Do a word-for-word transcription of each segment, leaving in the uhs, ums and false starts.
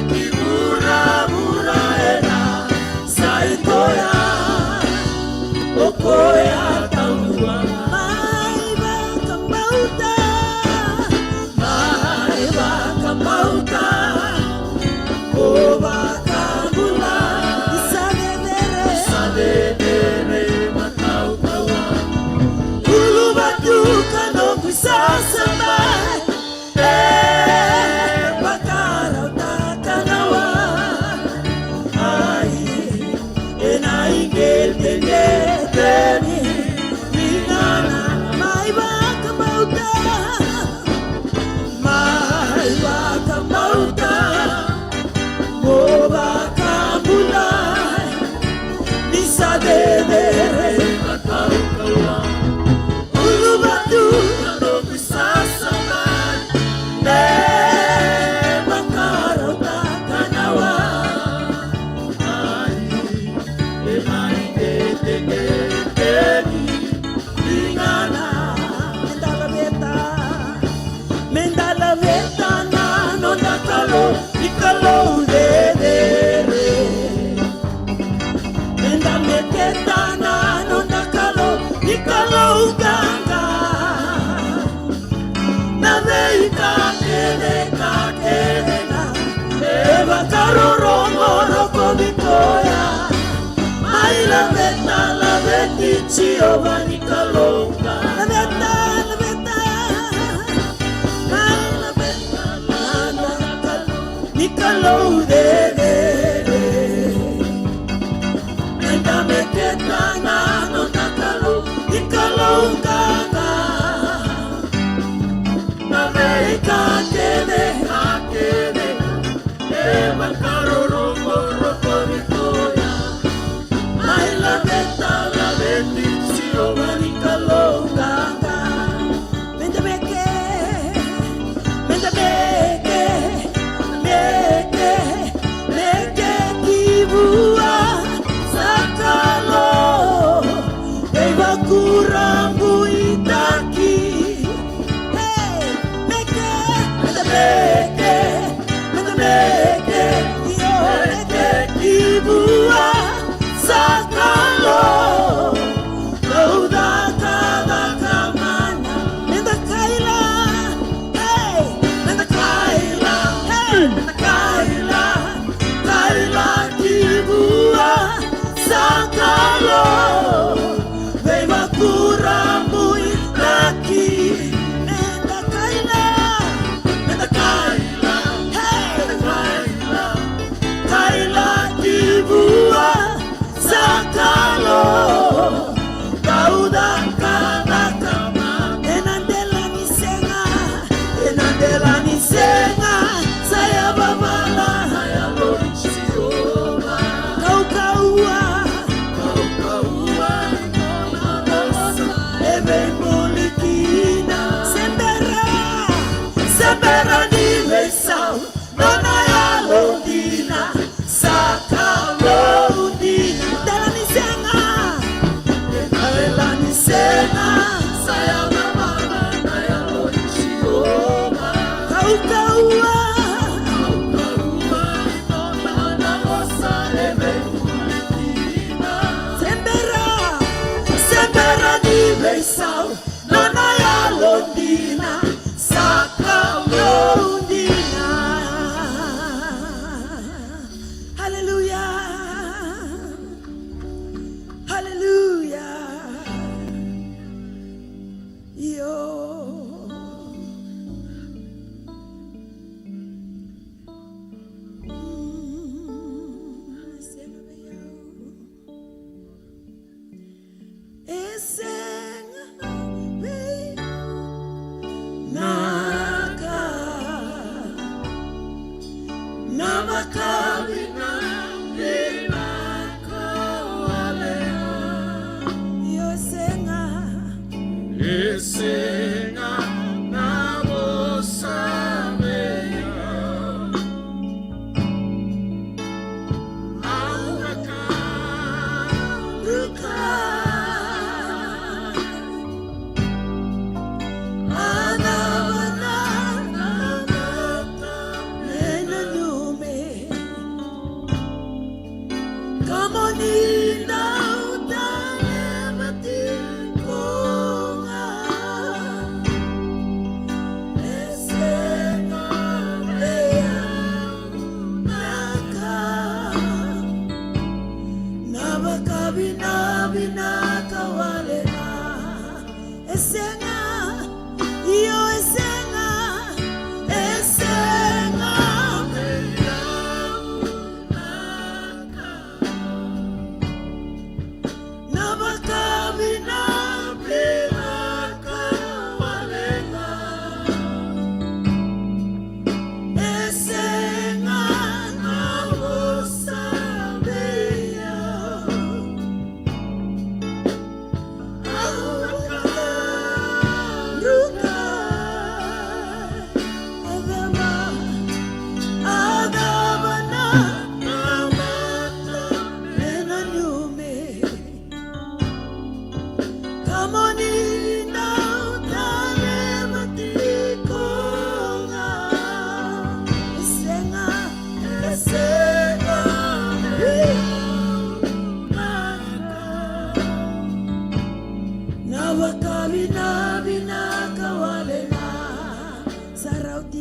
Ni vuravura ena sai koya, o koya taudua. Mai vakabauta, mai vakabauta, o vakabula. Ni sa cecere, ni sa cecere matautaua. Uluvatu ka noqu isasama. E vakarautaka na wai, ena igetegete ni ligana. Mai vakabauta, mai vakabauta, mo vakabula. Ni sa cecere matautaua. Uluvatu ka noqu isasama. E vakarautaka na wai, e mai ketekete ni ligana. Meda laveta, meda laveta na noda Kalou, ni Kalou cecere. Meda meketa na noda Kalou, ni Kalou qaqa. Na veika kece ka kece ga e vakarorogo rokovi koya. Mai laveta, laveti Jiova ni Kalou qaqa. Laveta, laveta. Mai laveta na noda Kalou, ni Kalou cecere. Meda meketa na noda Kalou, ni Kalou qaqa. Na veika kece, a kece, e vakarorogo rokovi koya. Mai laveta, laveti Jiova ni Kalou qaqa. Meda meke, meda meke, meke, meke ki vua sa Kalou. Veivakurabuitaki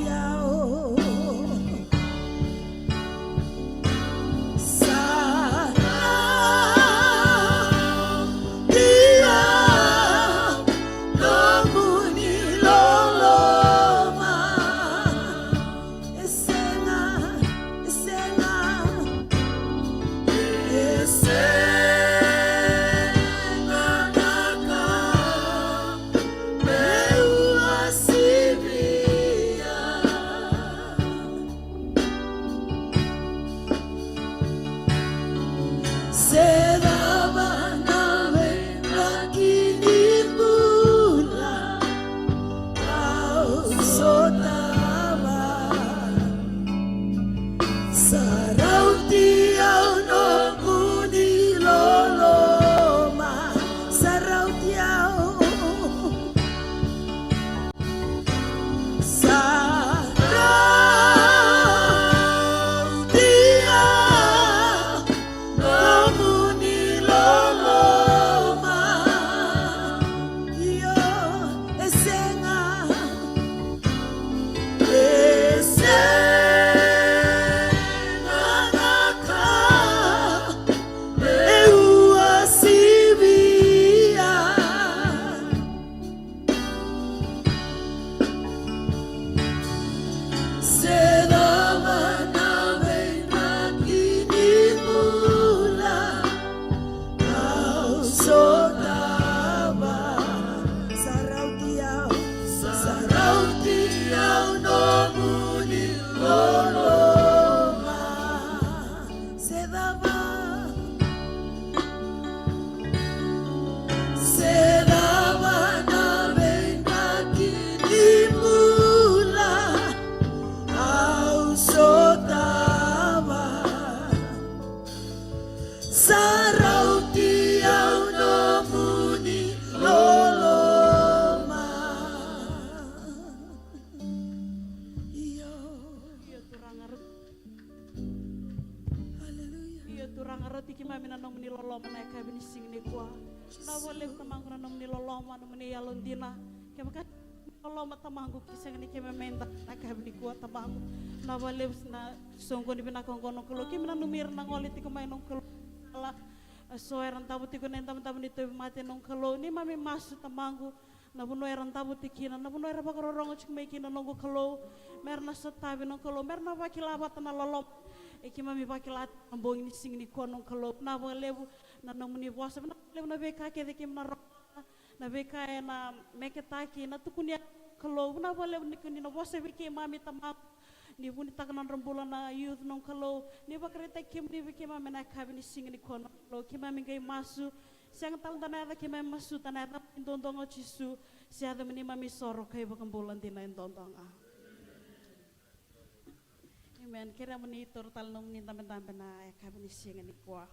Au sa rauti au nomuni loloma. E sega, e sega, e sega na ka meu uasivia. Se cava na veidraki ni bula au sotava, sa rauti au nomuni loloma, sa rauti au. Sa rauti au nomuni loloma. Io, e sega, e sega na ka meu uasivia. Se cava na veidraki ni bula au sotava, sa rauti au, sa rauti au nomuni loloma. Se cava, se cava na veidraki ni bula au sotava, sa rauti au nomuni loloma. Io. Io, Turaga, Aleluia. Io, Turaga, rauti keimami na nomuni loloma na yakavi ni siga nikua. Vinaka vakalevu, Tamaqu, na nomuni loloma, nomuni yalodina. Kevaka loloma, Tamaqu, ke sega ni keimami mai daku na yakavi nikua, Tamaqu. Vinaka vakalevu na soqoni vinaka oqo, noqu Kalou. Keimami nanumi ira na gole tiko mai, noqu Kalou. Ala, eso era davo tiko ena idavodavo ni tauvimate, noqu Kalou. Neimami masu, Tamaqu, na vanua era davo tiko kina, na vanua era vakarorogo tiko mai kina, noqu Kalou, mera na sotavi, noqu Kalou, mera na vakila vata na loloma e keimami vakila tiko na bogi ni siga nikua, noqu Kalou. Vinaka vakalevu na nomuni vosa, vinaka vakalevu na veika kece keimami na rogoca, na veika ena meketaki, na tukuni, Kalou. Vinaka vakalevu ni ko ni na vosa vei keimami, Tamaqu, ni vunitaka na nodra bula na youth, noqu Kalou, ni vakaraitaki kemuni vei keimami ena yakavi ni siga nikua, noqu Kalou. Keimami qai masu, sega tale ni da na yaca keimami masuta, na yaca ni duadua ga o Jisu, se yaca ni neimami isoro ka iVakabula dina e duadua ga. Amen. Kerea mo ni taura tale na nomuni dabedabe na yakavi ni siga nikua.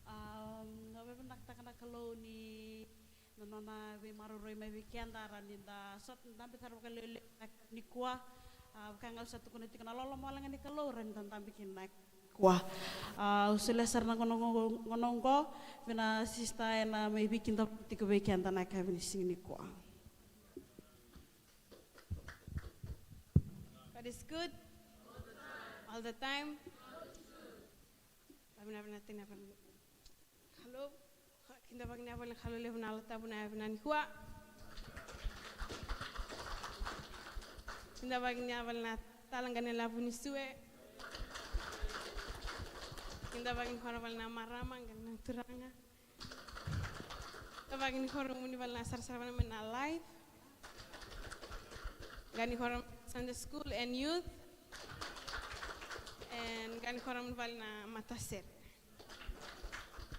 Am, au vakavinavinakataka na Kalou ni na nona veimaroroi mai vei keda, rawa ni da sota, dabe sara vakaleuleu na yakavi nikua. A, vaka ga au sa tukuna tiko, na loloma wale ga ni Kalou, rawa ni da dabe kina na yakavi nikua. A, au solia sara na gauna oqo, gauna oqo vei na sister ena mai veikidavaki tiko vei keda na yakavi ni siga nikua. God is good. All the time. Vakavinavinaka tiko vua na Kalou. Kidavaki na yavu ni Kalou levu na Yalo Tabu ena yakavi nikua. Kidavaki na yavu ni Tala, qai na Lavu ni Sue. Kidavaki ni koro vale na marama, qai na turaga. Kidavaki ni koro muni vale na sarasara vale mai na life. Qai ni koro Sunday school and youth. And qai ni koro muni vale na matasere.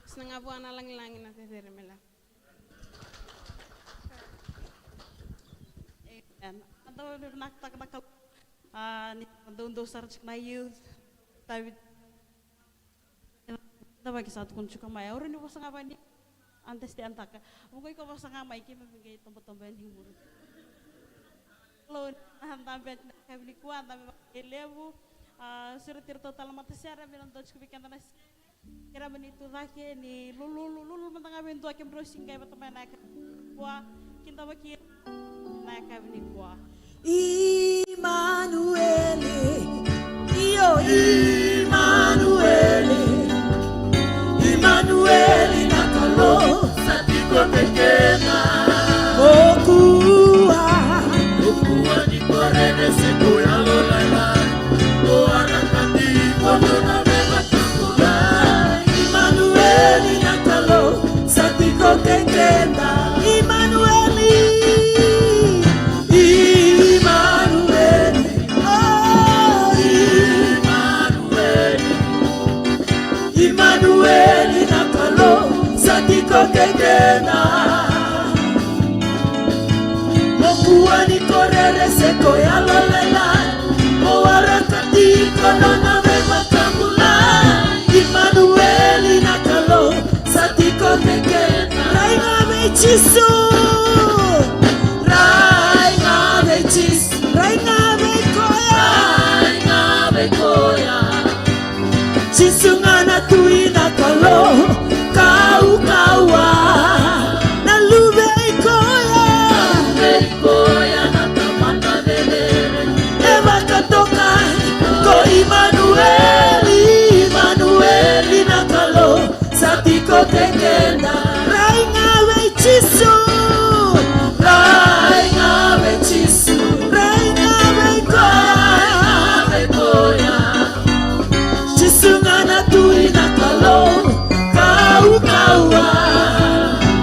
Sina ga vua na lagilagi na cecere me lako. Amen. Au dau vinakataka na Kalou, a, ni doudou sara tiko na youth. Tavi, da vaki sa tukuna tiko mai, au rawa ni vosa ga vaka ni understand taka. Au qai ko vosa ga mai, keimami qai tobotobo yani muri. Kalou, na dabe ena yakavi nikua, dabe vakalevu. A, sureti iratou tale na matasere, me na dua tiko vei keda na siga. Kerea mo ni tu cake, ni lululu, lululu mada ga vei dua, kemudrau sega ni qai vata mai na yakavi nikua. Kidavaki ira Na yakavi nikua. Imanueli, io Imanueli, Imanueli na Kalou sa tiko kei keda. O kua, o kua ni ko rere se ko yalolailai, ko waraka tiko nona veivakabulai. Imanueli na Kalou sa tiko kei keda. Imanueli, Imanueli, oh, Imanueli, Imanueli na Kalou sa tiko kei keda. Mo kua ni ko rere se ko yalolailai, mo waraka tiko nona veivakabulai. Imanueli na Kalou sa tiko kei keda. Rai ga vei Jisu. Rai ga vei Jisu. Rai ga vei koya. Rai ga vei koya. Jisu ga na Tui na Kalou kaukauwa. Na Luve i koya. Na Luve i koya na Tamada cecere. E vakatokai ko Imanueli, Imanueli na Kalou sa tiko kei keda. Rai ga vei Jisu. Rai ga vei Jisu. Rai ga vei koya. Rai ga vei koya. Jisu ga na Tui na Kalou kaukauwa.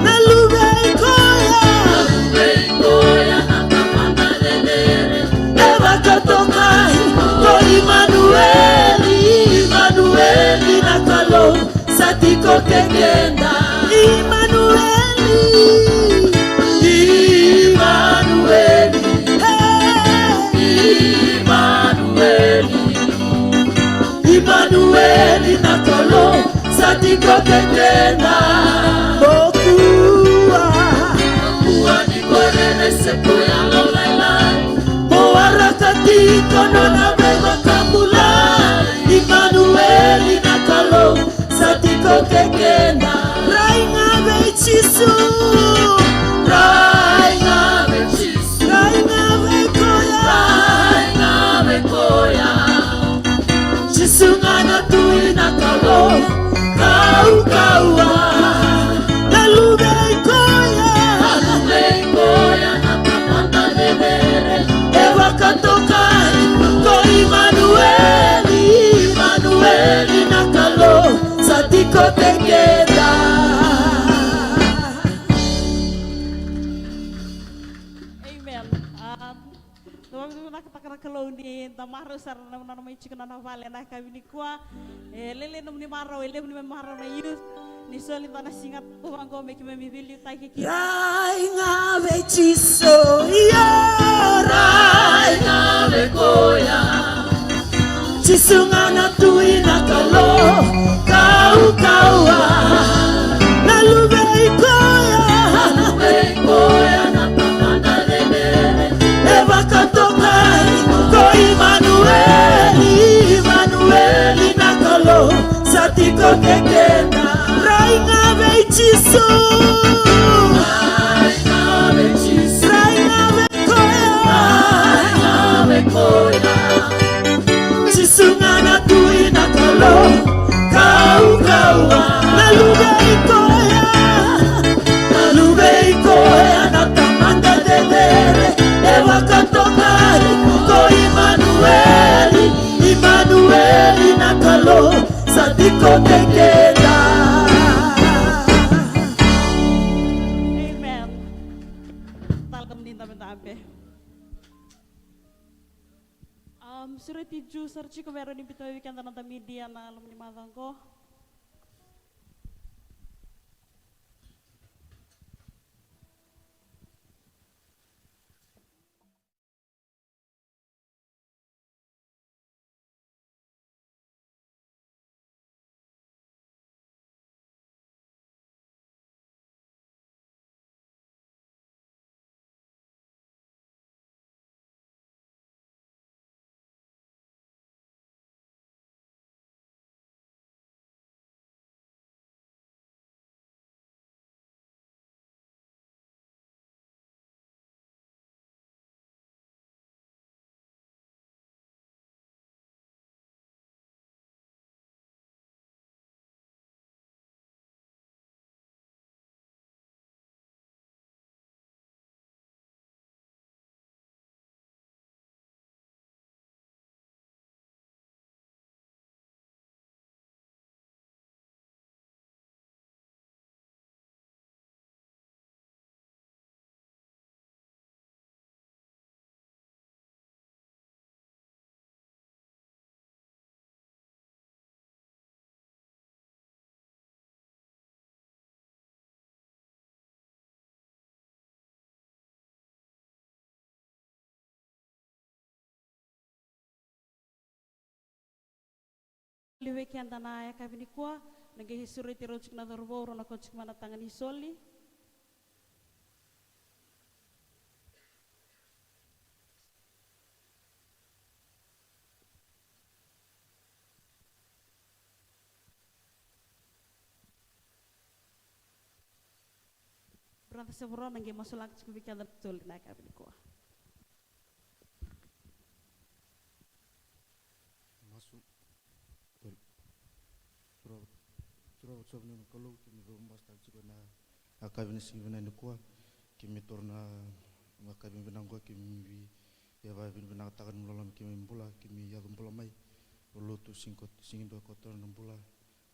Na Luve i koya. Na Luve i koya na Tamada cecere. E vakatokai ko Imanueli, Imanueli na Kalou sa tiko kei keda. Imanueli, Imanueli, hey, Imanueli, Imanueli na Kalou sa tiko kei keda. Mo kua, mo kua ni ko rere se ko yalolailai, mo waraka tiko nona veivakabulai. Imanueli na Kalou sa tiko kei keda. Rai ga vei Jisu. Rai ga vei Jisu. Rai ga vei koya. Rai ga vei koya. Jisu ga na Tui na Kalou kaukauwa. Na Luve i koya. Na Luve i koya na Tamada cecere. E vakatokai ko Imanueli, Imanueli na Kalou sa tiko kei keda. Amen. Um, Vakavinavinakataka na Kalou ni da marau sara na nona mai tiko na nona vale na yakavi nikua. E lailai nomuni marau, e levu ni mai marau na youth. Ni soli dua na siga tu vaqo me keimami veiliutaki kina. Rai ga vei Jisu, io, rai ga vei koya. Jisu ga na Tui na Kalou kaukauwa. Na Luve i koya. Na Luve i koya na Tamada cecere. E vakatokai ko Imanueli, Imanueli na Kalou sa tiko kei keda. Rai ga vei Jisu. Rai ga vei Jisu. Rai ga vei koya. Rai ga vei koya. Jisu ga na Tui na Kalou kaukauwa. Na Luve i koya. Na Luve i koya na Tamada cecere. E vakatokai ko Imanueli, Imanueli na Kalou sa tiko kei keda. Amen. Tale ga muni dabedabe. Um, sureti Ju sara tiko me rawa ni biuta mai vei keda na noda media na loma ni macawa qo. Liu vei keda na yakavi nikua, na qai sureti rau tiko na cauravou, rau na kau tiko mai na taga ni soli. Brother Severo na qai masulaka tiko vei keda na soli na yakavi nikua. Masu. Turaga, Turaga Jiova na Kalou, keimami vakabauta tiko na yakavi ni siga vinaka nikua. Keimami taura na yakavi vinaka qo, keimami vakavinavinakataka na loloma, keimami bula, keimami yaco bula mai. O lotu siga, siga dua ko taura na bula.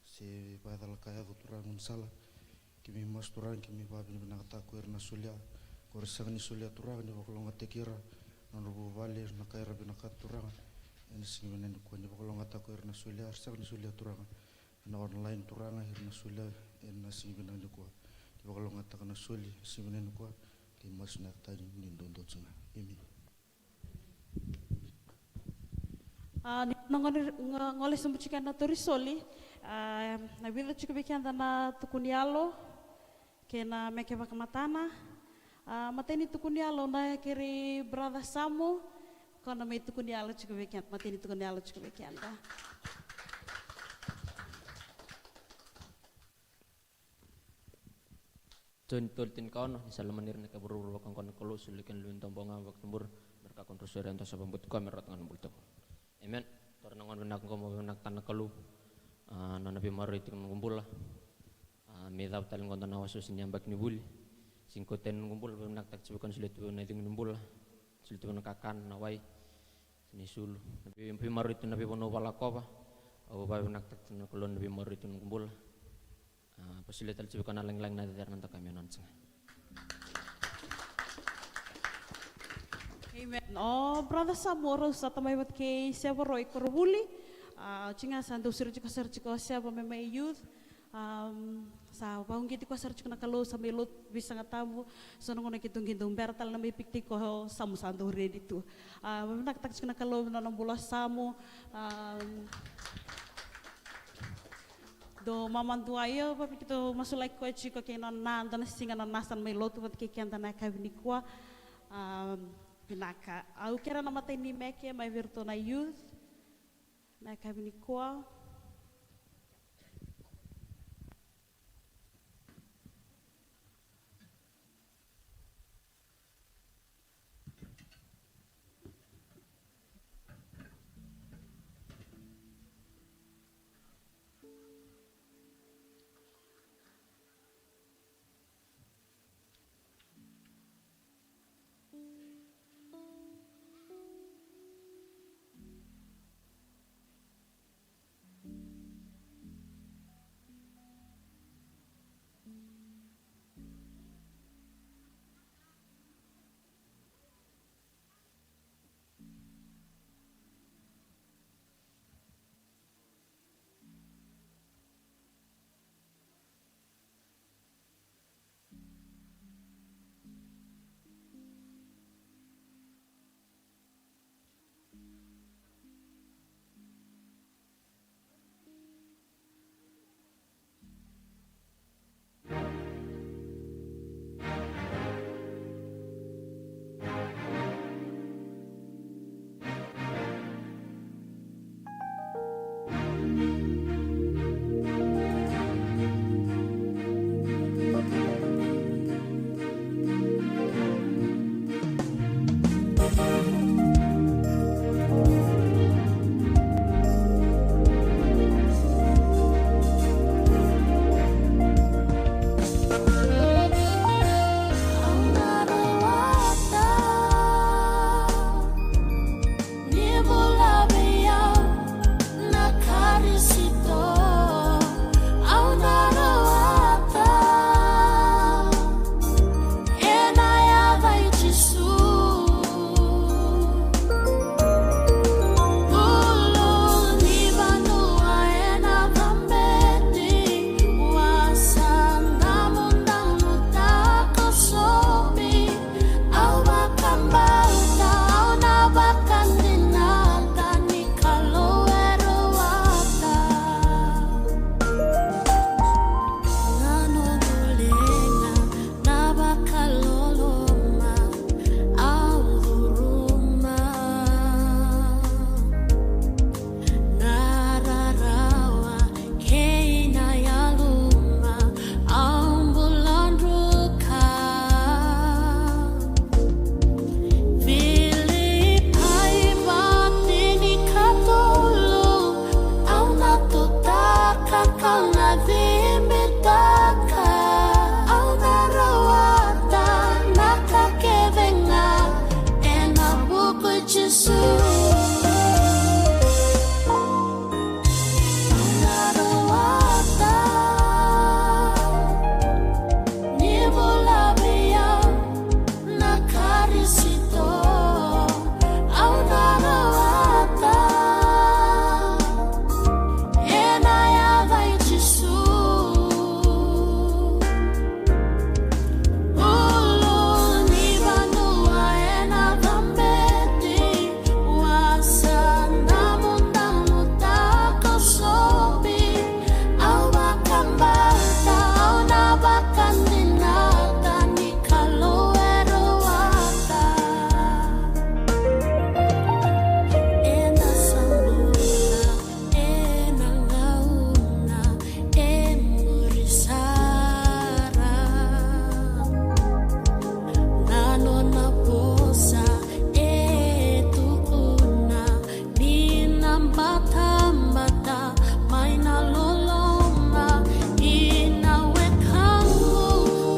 Se vakacala ka yaco Turaga gaunisala. Keimami masu Turaga, keimami vakavinavinakataka ko ira na solia, ko ira sega ni solia Turaga, ni vakalougatataki ira, na nodra vuvale, na ka era vinakata Turaga. Ena siga vinaka nikua ni vakalougatataka ko ira na solia, era sega ni solia Turaga. Ena online Turaga, ira na solia, ena siga vinaka nikua. Ni vakalougatataka na soli, siga vinaka nikua, kei masu na tani ni dodonu ga. Emeni. A, ni na gole, go-, gole sobu tiko na tauri soli, a, na vica tiko vei keda na tukuni yalo, kei na meke vakamatana. A, matai ni tukuni yalo na keri brother Samu, ko na mai tukuni yalo tiko vei keda, matai ni tukuni yalo tiko vei keda. Joni tolu tinikaono, ni sa lomani ira na kai vuravura vakaoqo na Kalou, solia kina na luve ni domo ga vakatubura, me ra kakua ni rusa ira, e dua sa vakabauti koya me ra rawata ga na bula tawamudu. Amen. Taura na gauna vinaka oqo mo vinakataka na Kalou. A, nona veimaroroi tiko na noqu bula. A, me cava tale oqo dua na wasewase ni yabaki ni vuli. Sega ni kauta yani na noqu bula, vinakataka tiko vei koya na solia tu na icegu ni bula. Solia tu na kakana, na wai, na isulu. Na vei, veimaroroi tu na veivanua au vakalakova. Au vakavinavinakataka tiko na Kalou na veimaroroi tu na noqu bula. A, vakasolia tale tiko vei koya na lagilagi, na cecere, na dokai me nona tiko ga. Amen. O brother Samu, o rau sa tamai vata kei Seva, rau i koronivuli. A, tiko ga sa dau sureti koya sara tiko o Seva me mai youth. Am, sa vakauqeti koya sara tiko na Kalou, sa mai lotu, veisiga Tabu. So na gauna keitou qai dau bera tale na mai pikitaki koya, o Samu sa dau ready tu. A, vakavinavinakataka tiko na Kalou na nona bula o Samu. Am, dou mamadua, io, vaka keitou masulaki koya tiko kei nona, dua na siga nona sa na mai lotu vata kei keda na yakavi nikua. Am, vinaka. Au kerea na matai ni meke mai vei iratou na youth na yakavi nikua. Ni bula vei au na Karisito, au na rawata ena yaca i Jisu. Ulu ni vanua ena cabeti, wasa damudamu takosovi. Au vakabauta, au na vakadinata ni Kalou e rawata. Ena sabuna, ena gauna e muri sara. Na nona vosa e tukuna ni na batabata mai na loloma. Ina wekaqu,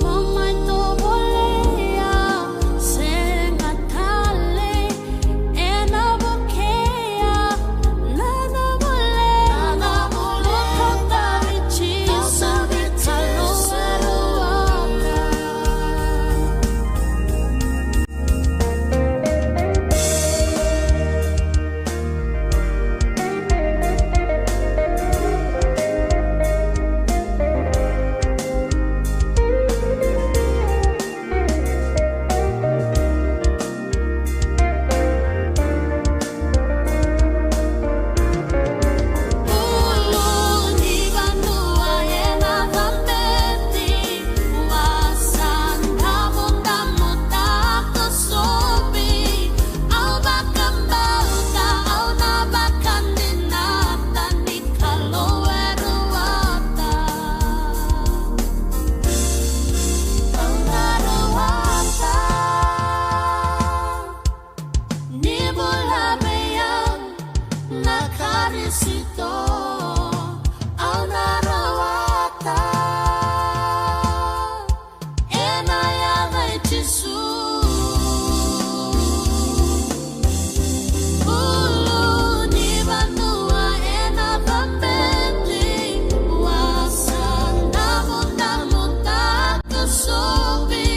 mo mai tovolea, sega tale. Ni bula vei au na Karisito, au na rawata ena yaca i Jisu. Ulu ni vanua ena cabeti, wasa damudamu takosovi.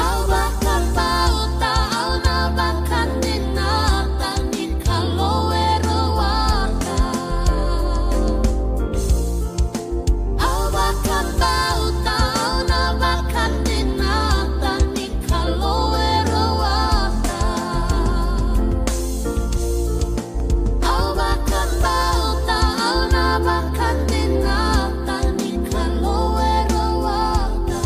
Au vakabauta, au na vakadinata ni Kalou e rawata. Au vakabauta, au na vakadinata ni Kalou e rawata. Au vakabauta, au na vakadinata ni Kalou e rawata.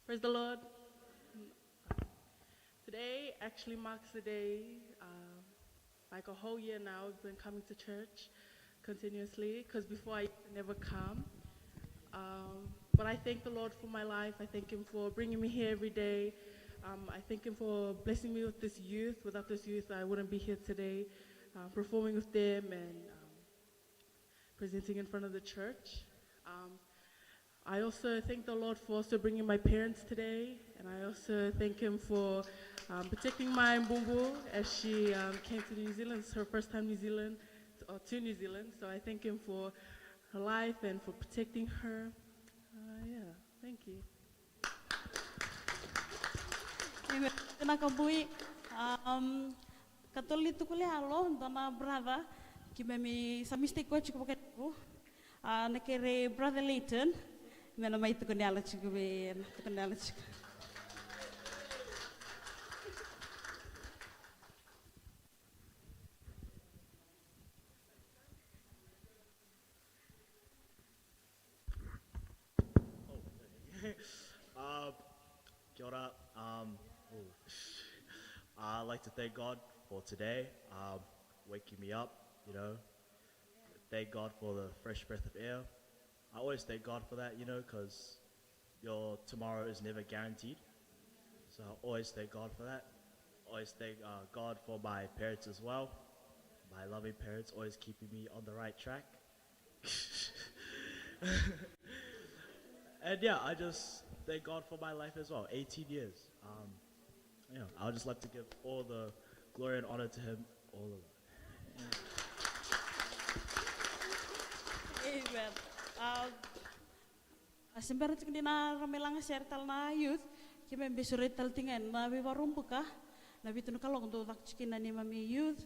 Praise the Lord. Today actually marks the day, um, like a whole year now, we've been coming to church continuously, 'cause before I used to never come. Um, but I thank the Lord for my life. I thank Him for bringing me here every day. Um, I thank Him for blessing me with this youth. Without this youth, I wouldn't be here today, uh, performing with them and, um, presenting in front of the church. Um, I also thank the Lord for also bringing my parents today, and I also thank Him for, um, protecting my bubu as she, um, came to New Zealand. It's her first time New Zealand, or to New Zealand, so I thank Him for her life and for protecting her. Uh, yeah, thank you. Amen. Vinaka Bui. Um, ka toli tu ko le alo, dua na brother, keimami sa mistake koya tiko vakalevu. A, na kere brother Leighton, me na mai tukuni yalo tiko, me na tukuni yalo tiko. What up? Um, ooh. I'd like to thank God for today, um, waking me up, you know. Thank God for the fresh breath of air. I always thank God for that, you know, because your tomorrow is never guaranteed. So I always thank God for that. Always thank uh, God for my parents as well. My loving parents always keeping me on the right track. And yeah, I just thank God for my life as well. eighteen years. Um, yeah, I would just like to give all the glory and honor to Him, all the love. Amen. Um, a se bera tiko ni na ra mai laga sere tale na youth, keimami veisureti tale tiko ga ena veivakarau buka, na vitu na kaloko dou caka tiko kina neimami youth.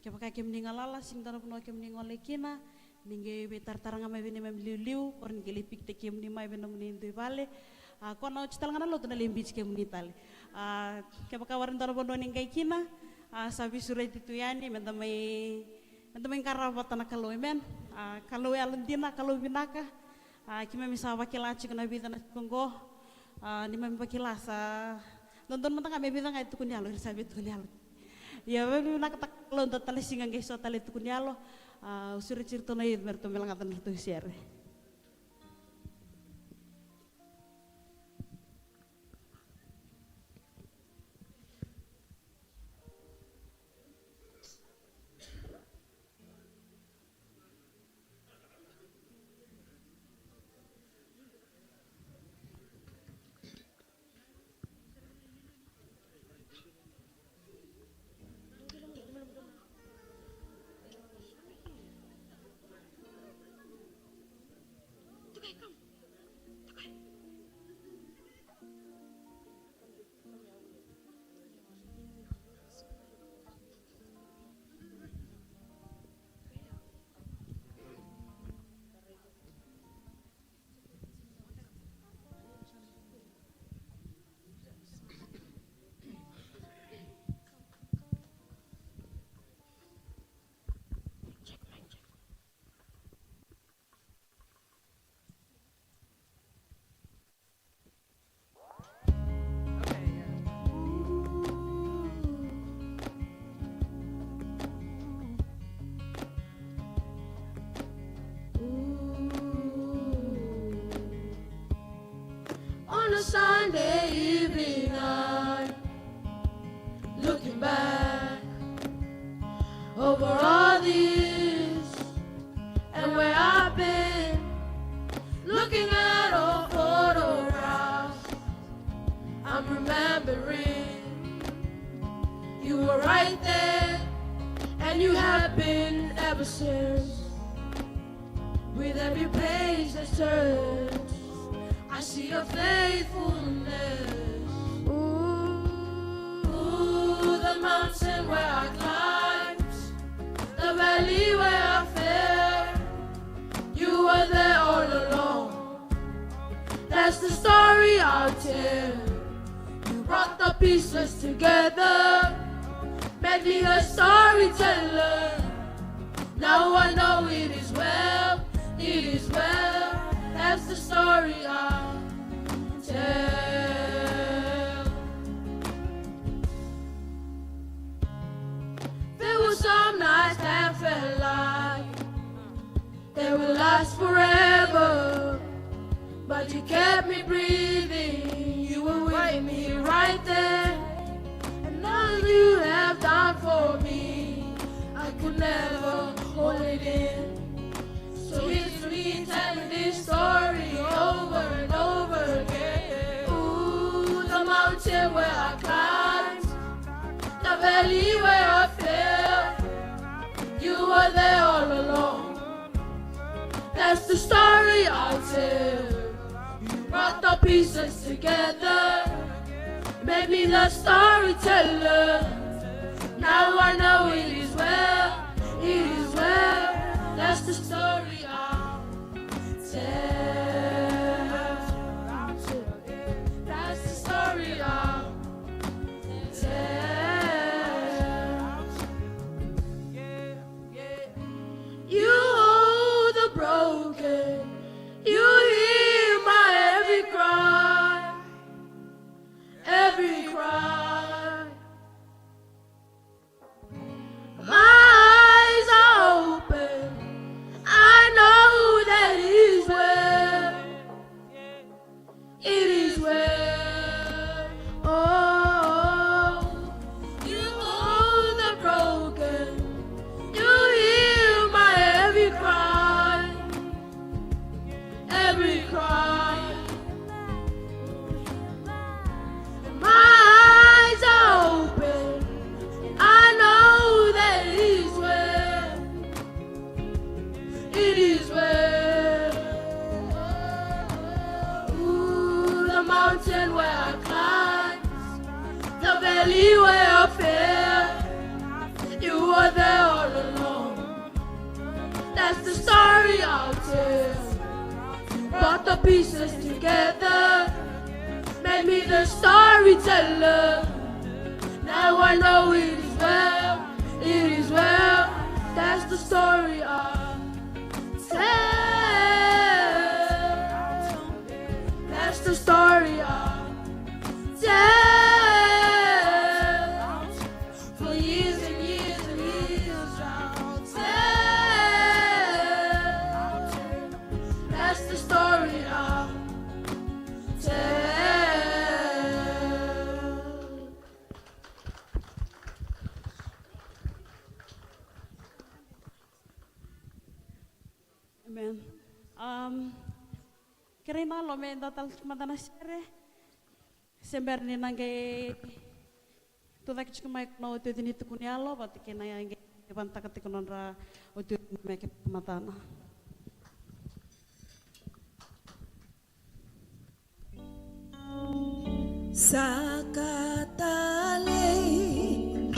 Kevaka kemuni galala, sega ni dua na vanua kemuni gole kina, ni qai veitaratara ga mai vei neimami liuliu, qori ni qai lai pikitaki kemuni mai vei nomuni dui vale. A, ko na oti tale ga na lotu na lai biuti kemuni tale. A, kevaka warai dua na vanua ni qai kina, a, sa veisureti tu yani, meda mai, meda mai qarava vata na Kalou, amen. A, Kalou yalodina, Kalou vinaka. A, keimami sa vakila tiko na vica na tiko qo. A, neimami vakila sa dodonu mada ga me vica ga e tukuni yalo, ira sa veitukuni yalo. Ia, veivinakataka Kalou, dua tale siga qai so tale tukuni yalo. A, au sureti iratou na youth me ratou mai lagata na ratou sere. On a Sunday evening, I'm looking back over all these and where I've been, looking at old photographs. I'm remembering you were right there, and you have been ever since. With every page that turns, I see your faithfulness. Ooh, the mountain where I climbed, the valley where I fell, you were there all along. That's the story I'll tell. You brought the pieces together, made me a storyteller. Now I know it is well, it is well. That's the story I'll tell. There were some nights that felt like they will last forever. But you kept me breathing, you were with me right there. And all you have done for me, I could never hold it in. So here's me telling this story over and over again. Ooh, the mountain where I climbed, the valley where I fell, you were there all along. That's the story I'll tell. You brought the pieces together, made me the storyteller. Now I know it is well, it is well. That's the story I'll tell. That's the story I'll tell. You hold the broken, you hear my every cry. mountain where I climbed, the valley where I fell, you were there all along. That's the story I'll tell. Put the pieces together, made me the storyteller. Now I know it is well, it is well. That's the story I'll tell. That's the story I'll tell. For years and years and years I'll tell. That's the story I'll tell. Amen. Um, kerei na Yalo me dua tale tiko mada na sere. Se bera ni na qai tucake tiko mai na iotioti ni tukuni yalo vata kei na qai vanataka tiko nodra iotioti mai kei na matana. Saka talei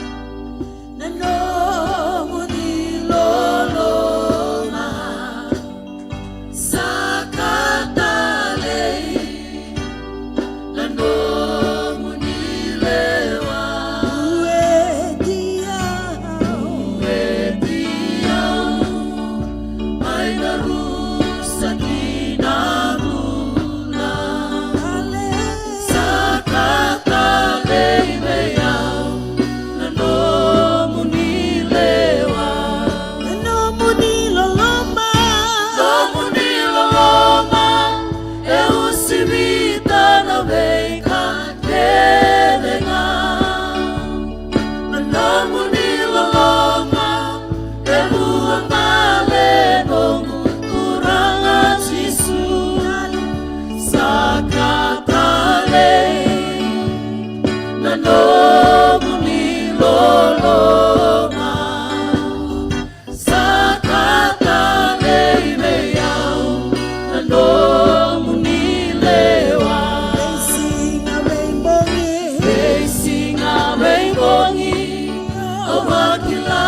na nomuni loloma. Saka talei na nomuni lewa. Ueti au, ueti au mai na rusa ki na bula. Saka talei vei au na nomuni lewa. Na nomuni loloma. Nomuni loloma e uasivita na veika kece ga. Na nomuni loloma e vuabale noqu Turaga Jisu. Saka talei na nomuni loloma. Saka talei vei au na nomuni lewa. Veisiga veibogi, veisiga veibogi au vakila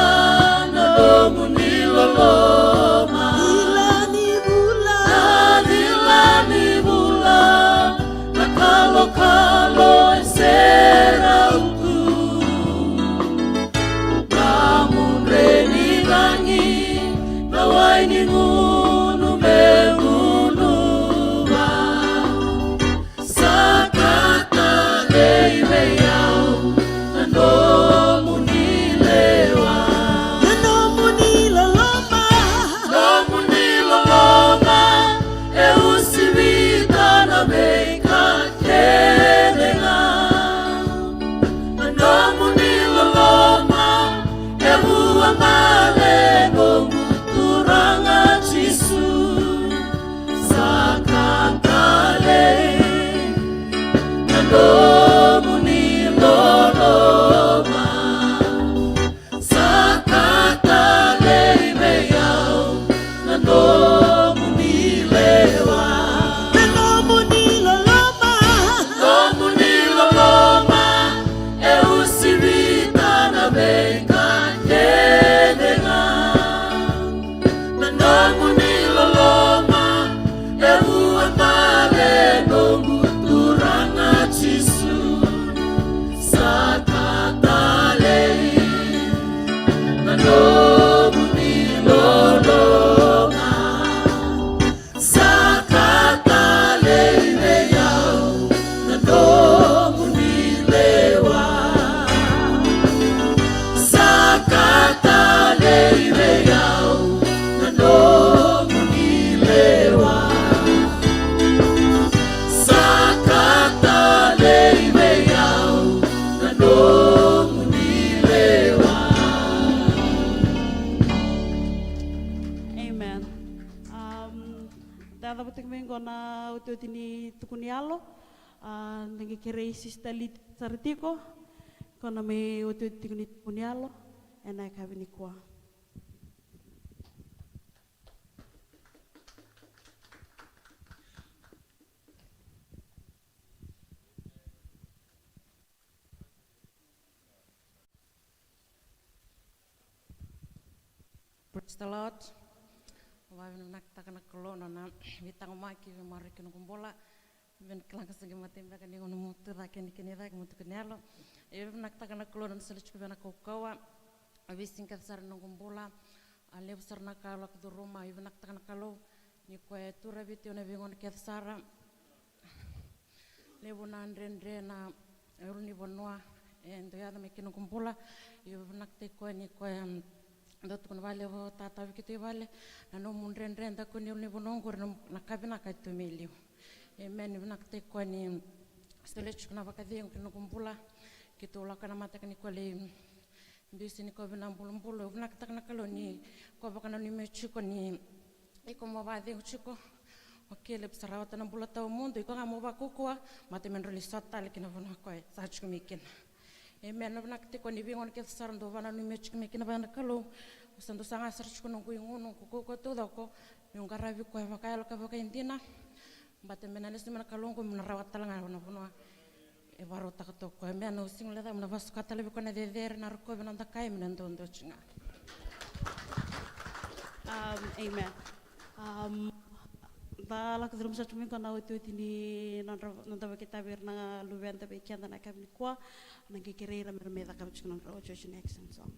na nomuni loloma. Cila ni vula, na cila ni vula, na kalokalo e serau tu. Na mudre ni lagi, na wai ni gunu me gunuva. Saka talei vei au na nomuni lewa. Na nomuni loloma. Nomuni loloma e uasivita na veika kece ga. Na nomuni loloma e vuabale noqu Turaga Jisu. Saka talei na nomuni loloma. Saka talei vei au na nomuni lewa. Na nomuni loloma. Nomuni loloma e uasivita na veika kece ga. Na nomuni loloma e vuabale noqu Turaga Jisu. Saka talei na nomuni loloma. Saka talei vei au na nomuni lewa. Saka talei vei au na nomuni lewa. Saka talei vei au na nomuni lewa. Amen. Um, da yacova tiko mai qo na otioti ni tukuni yalo. A, da qai kerei Sister Lita sara tiko, ko na mai otioti tiko ni tukuni yalo ena yakavi nikua. Praise the Lord. Au vakavinavinakataka na Kalou na nona veitaqomaki vei Mario kei noqu bula. Vei na kila ga sa qai matai beka ni gauna meu tu cake ni kena i cake meu tu kina yalo. Au vinakataka na Kalou na nona solia tiko vei au na kaukauwa. A veisiga kece sara ni noqu bula. A levu sara na ka au lako curuma. Au vinakataka na Kalou ni koya e turavi tu ena veigauna kece sara. Levu na dredre na ulunivanua e dau yaco mai kina noqu bula. Io, vinakataki koya ni koya, mm, dau tukuna vakalevu, tata, vei keitou i vale, na nomu dredre, daku ni ulunivanua oqori na, na ka vinaka e tu mai liu. Amen. Vinakataki koya ni solia tiko na vakacegu ki na noqu bula. Keitou lako ena mataka ni kolei. Biu se ni koya vina bulubulu, au vinakataka na Kalou ni koya vakananumi au tiko ni iko mo vakacegu tiko. O Caleb sa rawata na bula tawamudu, iko ga mo vakaukauwa, mata me drau lai sota tale ki na vanua koya sa tiko mai kina. Amen. Au vinakataka ni veigauna kece sara dau vakananumi au tiko mai kina vua na Kalou. Au sa dau saga sara tiko noqu igu, noqu kaukauwa taucoko, meu qaravi koya vakayalo ka vakaidina. Baleta me na lesu mai na Kalou oqo meu na rawata tale ga na vanua e vakarautaka toka o koya. Amen. Au sega ni lecavi, meu na vakasuka tale vei koya na cecere, na rokovi, na dokai, me na duadua tiko ga. Um, amen. Um, da lako curuma sara tiko mai qo na otioti ni nodra, noda vakaitavi ira na luveda vei keda na yakavi nikua. Na qai kerei ira me ra mai cakava tiko na nodra otioti na action song.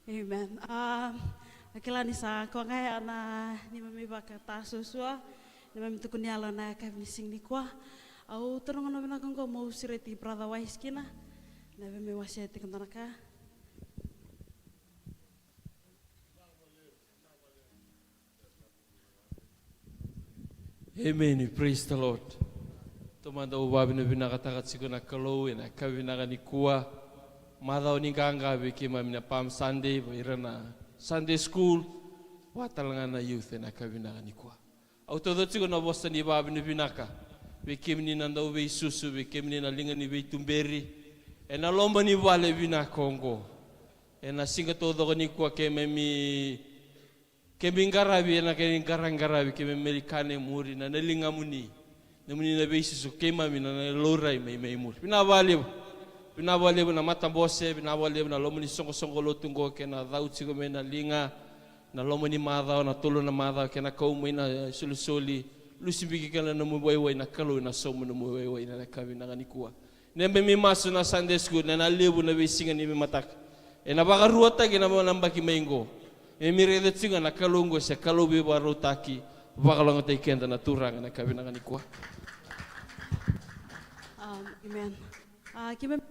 Amen. A, a kila ni sa koya ga ya na neimami vakatasuasua, neimami tukuni yalo na yakavi ni siga nikua. Au taura na gauna vinaka oqo meu sureti Brother Wise kina, me vei me wasea tiko e dua na ka. Amen. Praise the Lord. Taumada au vakavinavinakataka tiko na Kalou ena yakavi vinaka nikua. Macawa ni qaqa vei keimami na Palm Sunday, vei ira na Sunday school, vaka tale ga na youth ena yakavi vinaka nikua. Au tauca tiko na vosa ni vakavinavinaka vei kemuni na dauveisusu, vei kemuni na liga ni veituberi ena loma ni vale vinaka oqo. Ena siga taucoko nikua keimami Keimami qaravi ena kena iqaraqaravi, keimami mai kana e muri na, na ligamuni. Nomuni na veisusu, keimami na, na laurai mai, mai muri. Vinaka vakalevu. Vinaka vakalevu na matabose, vinaka vakalevu na loma ni soqosoqo lotu oqo, kei na cau tiko mai na liga, na loma ni macawa, na tolu na macawa, kei na kau mai na solisoli, lusi biki kei na nomu waiwai, na Kalou ena sauma nomu waiwai, na yakavi vinaka nikua. Neimami masu na Sunday school, na, na levu na veisiga ni veimataka. Ena vakaruataki na, na yabaki mai qo. Keimami raica tiko ga na Kalou qo se Kalou veivakarautaki, vakalougatataki keda na Turaga na yakavi vinaka nikua. Um, amen. A, keimami,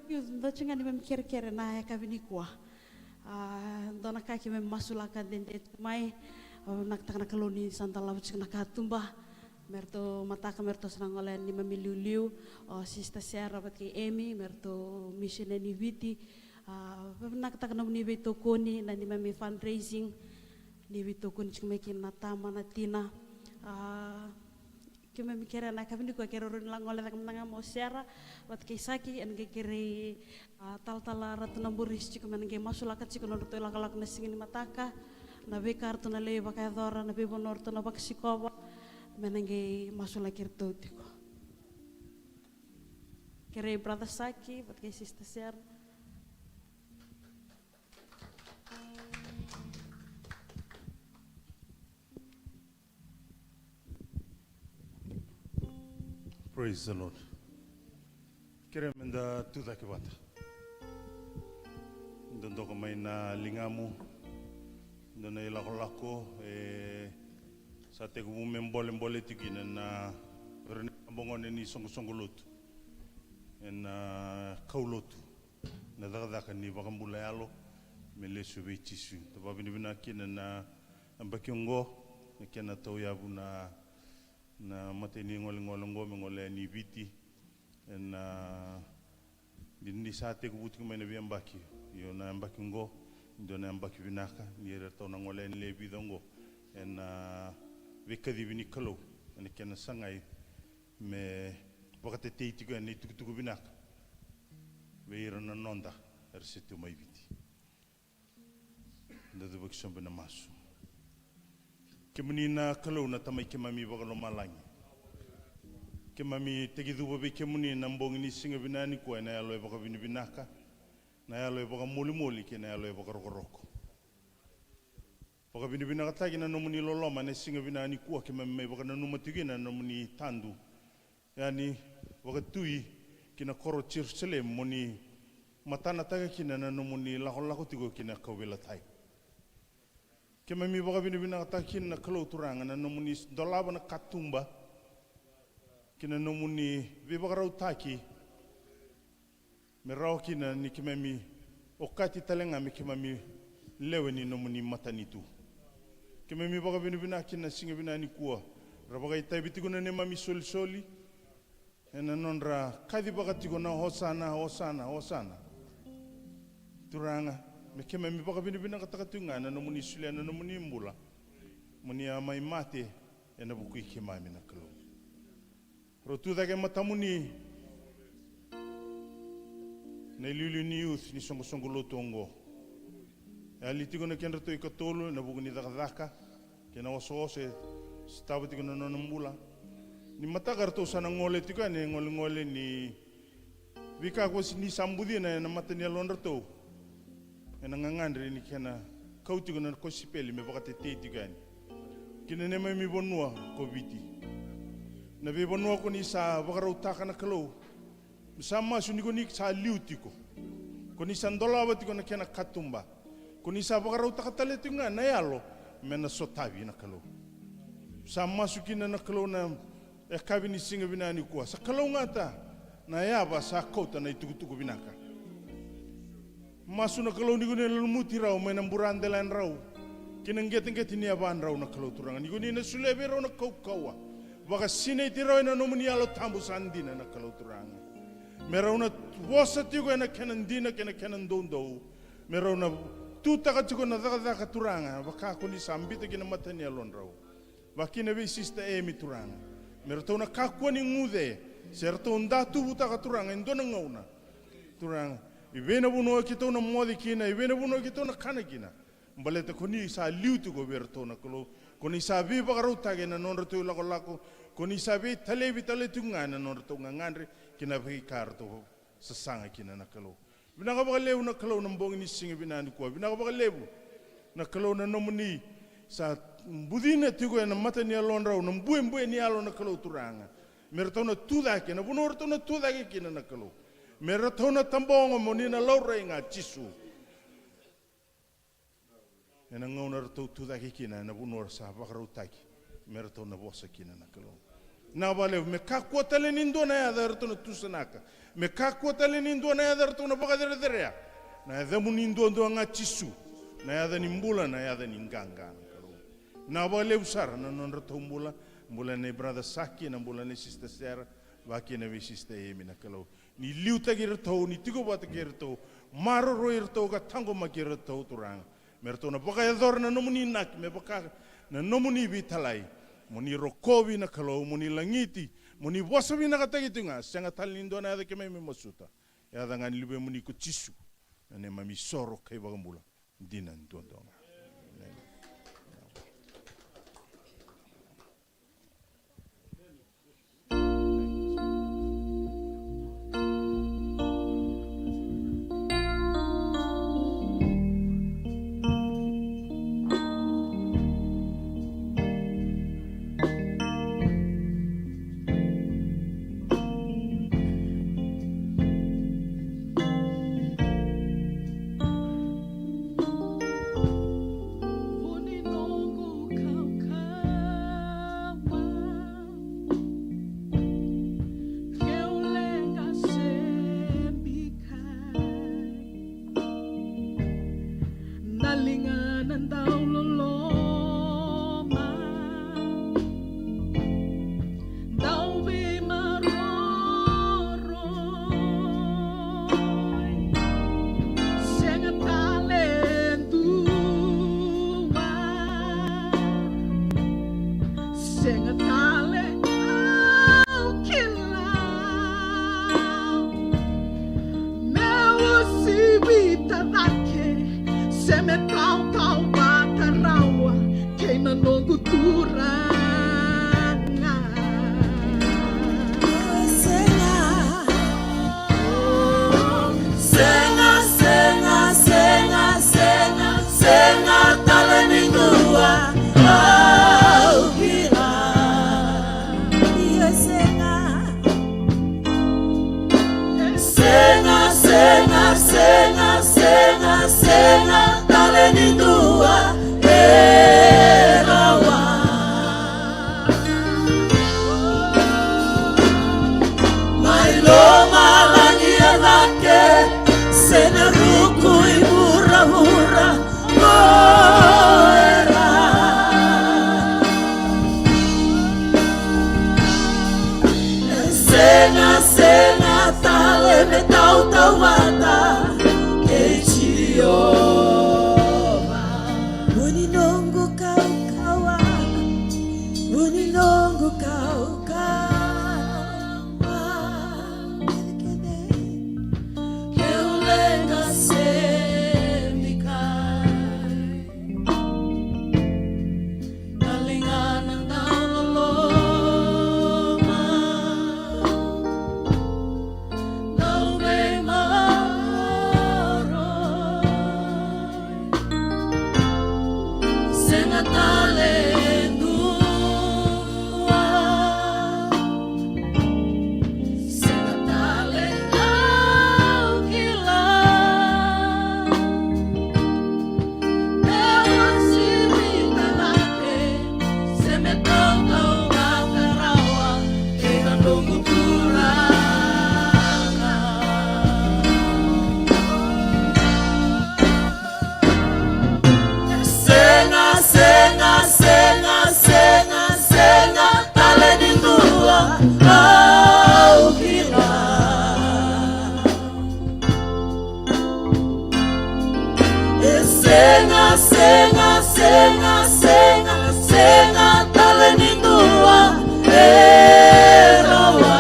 dua tiko ga neimami kerekere na yakavi nikua. A, dua na ka keimami masulaka dede tiko mai. Au vinakataka na Kalou ni sa dolava tiko na katuba. Me ratou mataka, me ratou sa na gole yani neimami iliuliu, o Sister Sarah vata kei Amy, me ratou misionare ni Viti. A, vinakataka nomuni veitokoni, na neimami fundraising, ni veitokoni tiko mai kina na tama, na tina. A, keimami kerea na yakavi nikua, keirau rawa ni la gole cake mada ga mai o Sarah vata kei Saki, ena qai kerei A, Talatala Ratu Naburisi tiko me na qai masulaka tiko na nodratou ilakolako na siga ni mataka, na veika ratou na lai vakayacora, na veivanua ratou na vakasikova, me na qai masulaki iratou tiko. Kerei Brother Saki vata kei Sister Sarah. Praise the Lord. Kerea meda tucake vata. Dodoka mai na ligamu. Dua na ilakolako e sa tekivu me bolebole tiko kina na, na, o ira na itabagone ni soqosoqo lotu ena kaulotu. Na cakacaka ni vakabula yalo me lesu vei Jisu. Da vakavinavinaka kina na yabaki oqo, na kena tauyavu na, na imatai ni golegole oqo me gole yani i Viti. Ena, ni, ni sa tekivu tiko mai na veiyabaki. Io, na yabaki oqo e dua na yabaki vinaka, ni ratou na gole yani le vica oqo ena veikacivi ni Kalou, ena kena sagai me vakatetei tiko yani na itukutuku vinaka vei ira na noda era se tu mai Viti. Da cuva ki sobu ena masu. Kemuni na Kalou na Tamai keimami vakalomalagi. Keimami tekicuva vei kemuni na bogi ni siga vinaka nikua ena yalo e vakavinavinaka, na yalo e vakamolimoli kei na yalo e vakarokoroko. Vakavinavinakataki na nomuni loloma ena siga vinaka nikua keimami mai vakananuma tiko kina na nomuni tadu yani vakatui ki na koro o Jerusalemi, mo ni matanataka kina na nomuni lakolako tiko ki na kauveilatai. Keimami vakavinavinakataka kina na Kalou Turaga na nomuni dolava na katuba ki na nomuni veivakarautaki Me rawa kina ni keimami okati tale ga me keimami lewe ni nomuni matanitu. Keimami vakavinavinaka kina na siga vinaka nikua. Ra vakaitavi tiko na neimami solisoli ena nodra kacivaka tiko na Osana, Osana, Osana. Turaga, me keimami vakavinavinakataka tiko ga na nomuni solia na nomuni bula. Moni a mai mate ena vuku i keimami na Kalou. Rau tu cake e matamuni na iliuliu ni youth ni soqosoqo lotu oqo. E yali tiko na kedratou ikatolu ena vuku ni cakacaka kei na osooso e sotava tiko na nona bula. Ni mataka ratou sa na gole tiko yani e golegole ni veika ko ni sa bucina ena mata ni yalodratou. Ena gagadre ni kena kau tiko na kosipeli me vakatetei tiko yani ki na neimami vanua ko Viti. Na veivanua ko ni sa vakarautaka na Kalou. Sa masu ni ko ni sa liu tiko. Ko ni sa dolava tiko na kena katuba. Ko ni sa vakarautaka tale tiko ga na yalo me na sotavi na Kalou. Sa masu kina na Kalou na yakavi ni siga vinaka nikua. Sa kalougata na yava sa kauta na itukutuku vinaka. Masu na Kalou ni ko ni na lumuti rau mai na buradeladrau ki na qeteqete ni yavadrau na Kalou Turaga. Ni ko ni na solia vei rau na kaukauwa. Vakasinaiti rau ena nomuni Yalo Tabu sa dina na Kalou Turaga. Me rau na vosa tiko ena kena dina kei na kena doudou. Me rau na tutaka tiko na cakacaka Turaga vaka ko ni sa bita ki na mata ni yalodrau. Vakakina vei Sister Emi Turaga. Me ratou na kakua ni guce se ratou da tuvutaka Turaga e dua na gauna. Turaga, i vei na vanua keitou na moce kina, i vei na vanua keitou na kana kina. Baleta ko ni sa liu tiko vei ratou na Kalou, ko ni sa veivakarautaki ena nodratou ilakolako, ko ni sa veitalevi tale tiko ga ena nodratou gagadre ki na veika ratou sasaga kina na Kalou. Vinaka vakalevu na Kalou na bogi ni siga vinaka nikua. Vinaka vakalevu na Kalou na nomuni sa bucina tiko ena mata ni yalodrau na buebue ni yalo na Kalou Turaga. Me ratou na tucake na vanua ratou na tucake kina na Kalou. Me ratou na tabogo mo ni na laurai ga Jisu. Ena gauna ratou tucake kina ena vanua ra sa vakarautaki me ratou na vosa kina na Kalou. Na vakalevu me kakua tale ni dua na yaca eratou na tusanaka. Me kakua tale ni dua na yaca eratou na vakacerecerea. Na yacamuni duadua ga Jisu. Na yaca ni bula, na yaca ni qaqa na Kalou. Na vakalevu sara na nodratou bula. Bula nei brother Saki, na bula nei Sister Sera, vakakina vei Sister Emi na Kalou. Ni liutaki iratou, ni tiko vata kei iratou, maroroi iratou ka taqomaki iratou Turaga. Me ratou na vakayacora na nomuni inaki me vaka na nomuni veitalai. Mo ni rokovi na Kalou, mo ni lagiti, mo ni vosa vinakataki tu ga, sega tale ni dua na yaca keimami masuta. Yaca ga ni luvemuni ko Jisu, na neimami soro kai vakabula. Dina duadua ga. Amen. Vu ni noqu kaukauwa, keu leqa se bikai. Na liga na dau loloma, dau veimaroroi. Sega tale dua, sega tale au kila. Me uasivita cake, se me tautauvata rawa kei na noqu Turaga. Sega, sega, sega, sega, sega, sega tale ni dua au kila. Ia sega. Sega, sega, sega, sega, sega tale ni dua e rawa. Mai lomalagi e cake, Sega, sega, sega tale ni dua e rawa.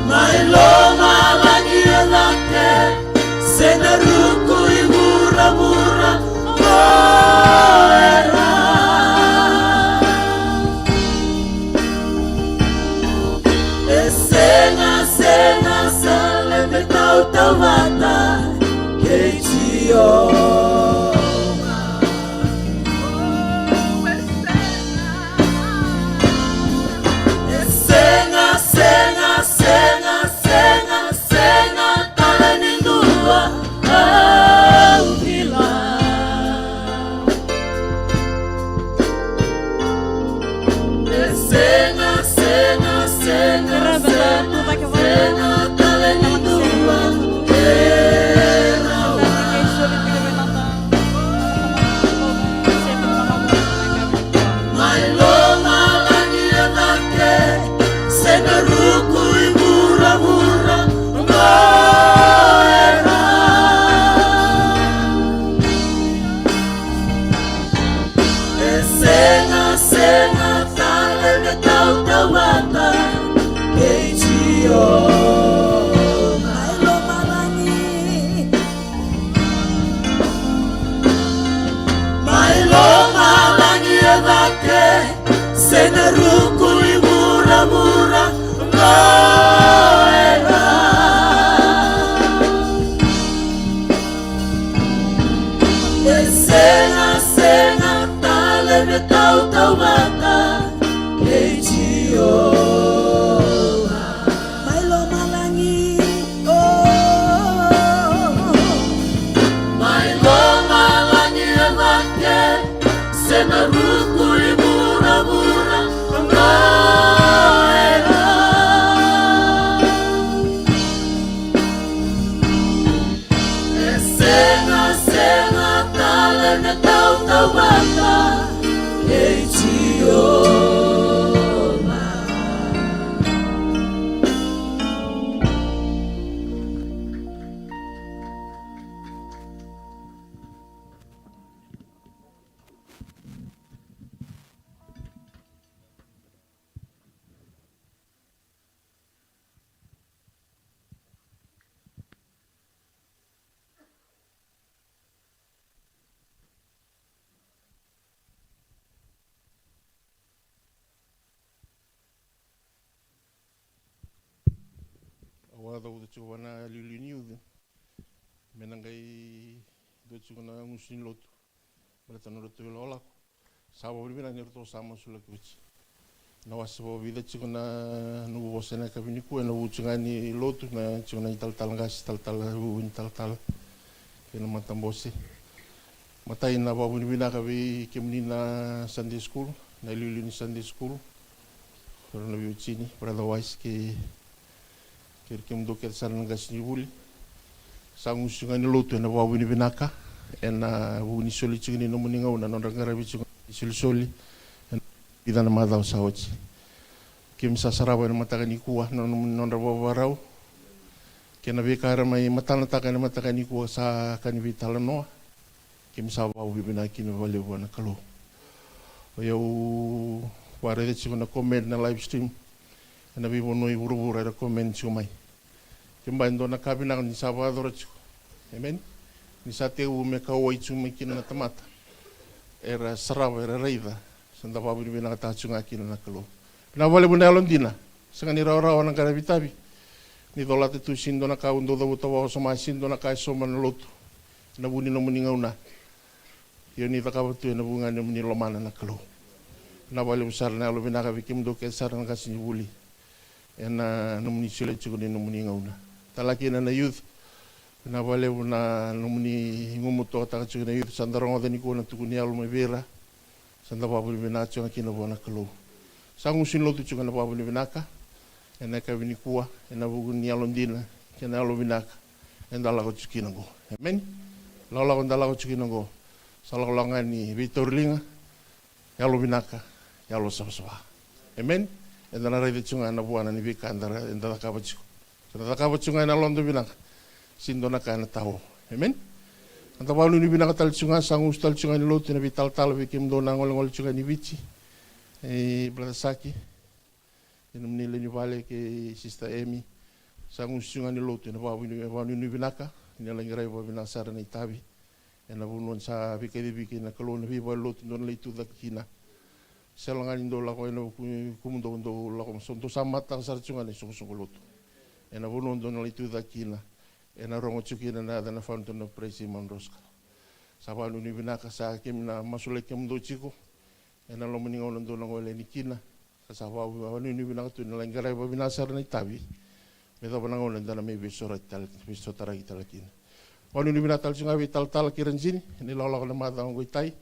Mai lomalagi e cake, se na ruku i vuravura, o era. E sega, sega, sega me tautauvata kei Jiova. E sega, sega, sega, sega, sega tale ni dua au kila. E sega, sega, sega, sega, sega tale ni dua e rawa. Mai lomalagi e cake, se na ruku i vuravura, o era. E sega, sega tale me tautauvata kei Jiova. Mai lomalagi. Mai lomalagi e cake, se na ruku i vuravura, o era. E sega, sega tale me tautauvata kei Jiova. Mai lomalagi, o. Mai lomalagi e cake, se na ruku i vuravura, o era. E sega, sega tale me tautauvata kei Jiova. Au a cavuta tiko vua na iliuliu ni youth me na qai dua tiko na gusu ni lotu. Baleta na nodratou ilakolako. Sa vakavinavinaka ni ratou sa masulaki oti. Na wase vakavica tiko na noqu vosa ena yakavi nikua ena vuku tiko ga ni lotu, na tiko na italatala qase, talatala, vuvu ni talatala kei na matabose. Matai, na vakavinavinaka vei kemuni na Sunday school, na iliuliu ni Sunday school, o ira na veiwatini, brother Wise kei kei ira kemudou kece sara na qasenivuli. Sa gusu ga ni lotu ena vakavinavinaka ena vuku ni soli tiko ni nomuni gauna, na nodra qaravi tiko ni solisoli ena vica na macawa sa oti. Keimami sa sarava ena mataka nikua na nomuni, nodra vakavakarau kei na veika era mai matanataka ena mataka nikua sa ka ni veitalanoa. Keimami sa vakavinavinaka kina vakalevu vua na Kalou. O yau vakaraica tiko na comment na live stream ena veivanua i vuravura era comment tiko mai. Keba e dua na ka vinaka ni sa vakayacora tiko. Amen. Ni sa tekivu me kauwai tiko mai kina na tamata era sarava, era raica. Sa da vakavinavinakataka tiko ga kina na Kalou. Vinaka vakalevu na yalodina. Sega ni rawarawa na qaravi tavi. Ni colata tu, sega ni dua na ka au dau cavuta vakawasoma, sega ni dua na ka e sauma na lotu ena vuku ni nomuni gauna. Ia ni cakava tu ena vuku ga ni nomuni lomana na Kalou. Vinaka vakalevu sara na yalovinaka vei kemudou kece sara na qasenivuli ena nomuni solia tiko ni nomuni gauna. Tale ga kina na youth, vinaka vakalevu na nomuni gumutokataka tiko na youth, sa da rogoca nikua na tukuni yalo mai vei ira. Sa da vakavinavinaka tiko ga kina vua na Kalou. Sa gusu ni lotu tiko na vakavinavinaka ena yakavi nikua ena vuku ni yalodina kei na yalovinaka eda lako tiko kina oqo. Amen. Lakolako eda lako tiko kina oqo sa lakolako ga ni veitauriliga, yalovinaka, yalosavasava. Amen. Eda na raica tiko ga na vuana ni veika eda ra-, eda cakava tiko. Sa na cakava tiko ga ena yaloda vinaka. Sega ni dua na ka ena tao. Amen. Eda vakanuinui vinaka tale tiko ga, sa gusu tale tiko ga ni lotu ena veitalatala vei kemudou na golegole tiko ga ni Viti. E, Brother Saki, e nomuni lewe ni vale kei Sister Emi. Sa gusu tiko ga ni lotu ena vakanuinui, vakanuinui vinaka, ni na lai qaravi vakavinaka sara na itavi. Ena vanua ni sa veikacivi kei na Kalou na veivalenilotu dou na lai tucake kina. Sega ga ni dou lako ena vuku, kumudou dou lako, so dou sa mataka sara tiko ga na isoqosoqo lotu. Ena vanua dou na lai tucake kina. Ena rogo tiko kina na yaca na founder na Praise Mount Roskill. Sa vakanuinui vinaka, sa keimami na masulaki kemudou tiko. Ena loma ni gauna dou na gole yani kina. Ka sa vakanuinui vinaka tu ni na lai qaravi vakavinaka sara na itavi. Me yacova na gauna eda na mai veisoraki tale, veisotaraki tale kina. Vakanuinui vinaka tale tiko ga vei talatala kei Rajini, ena ilakolako na macawa oqo i tai.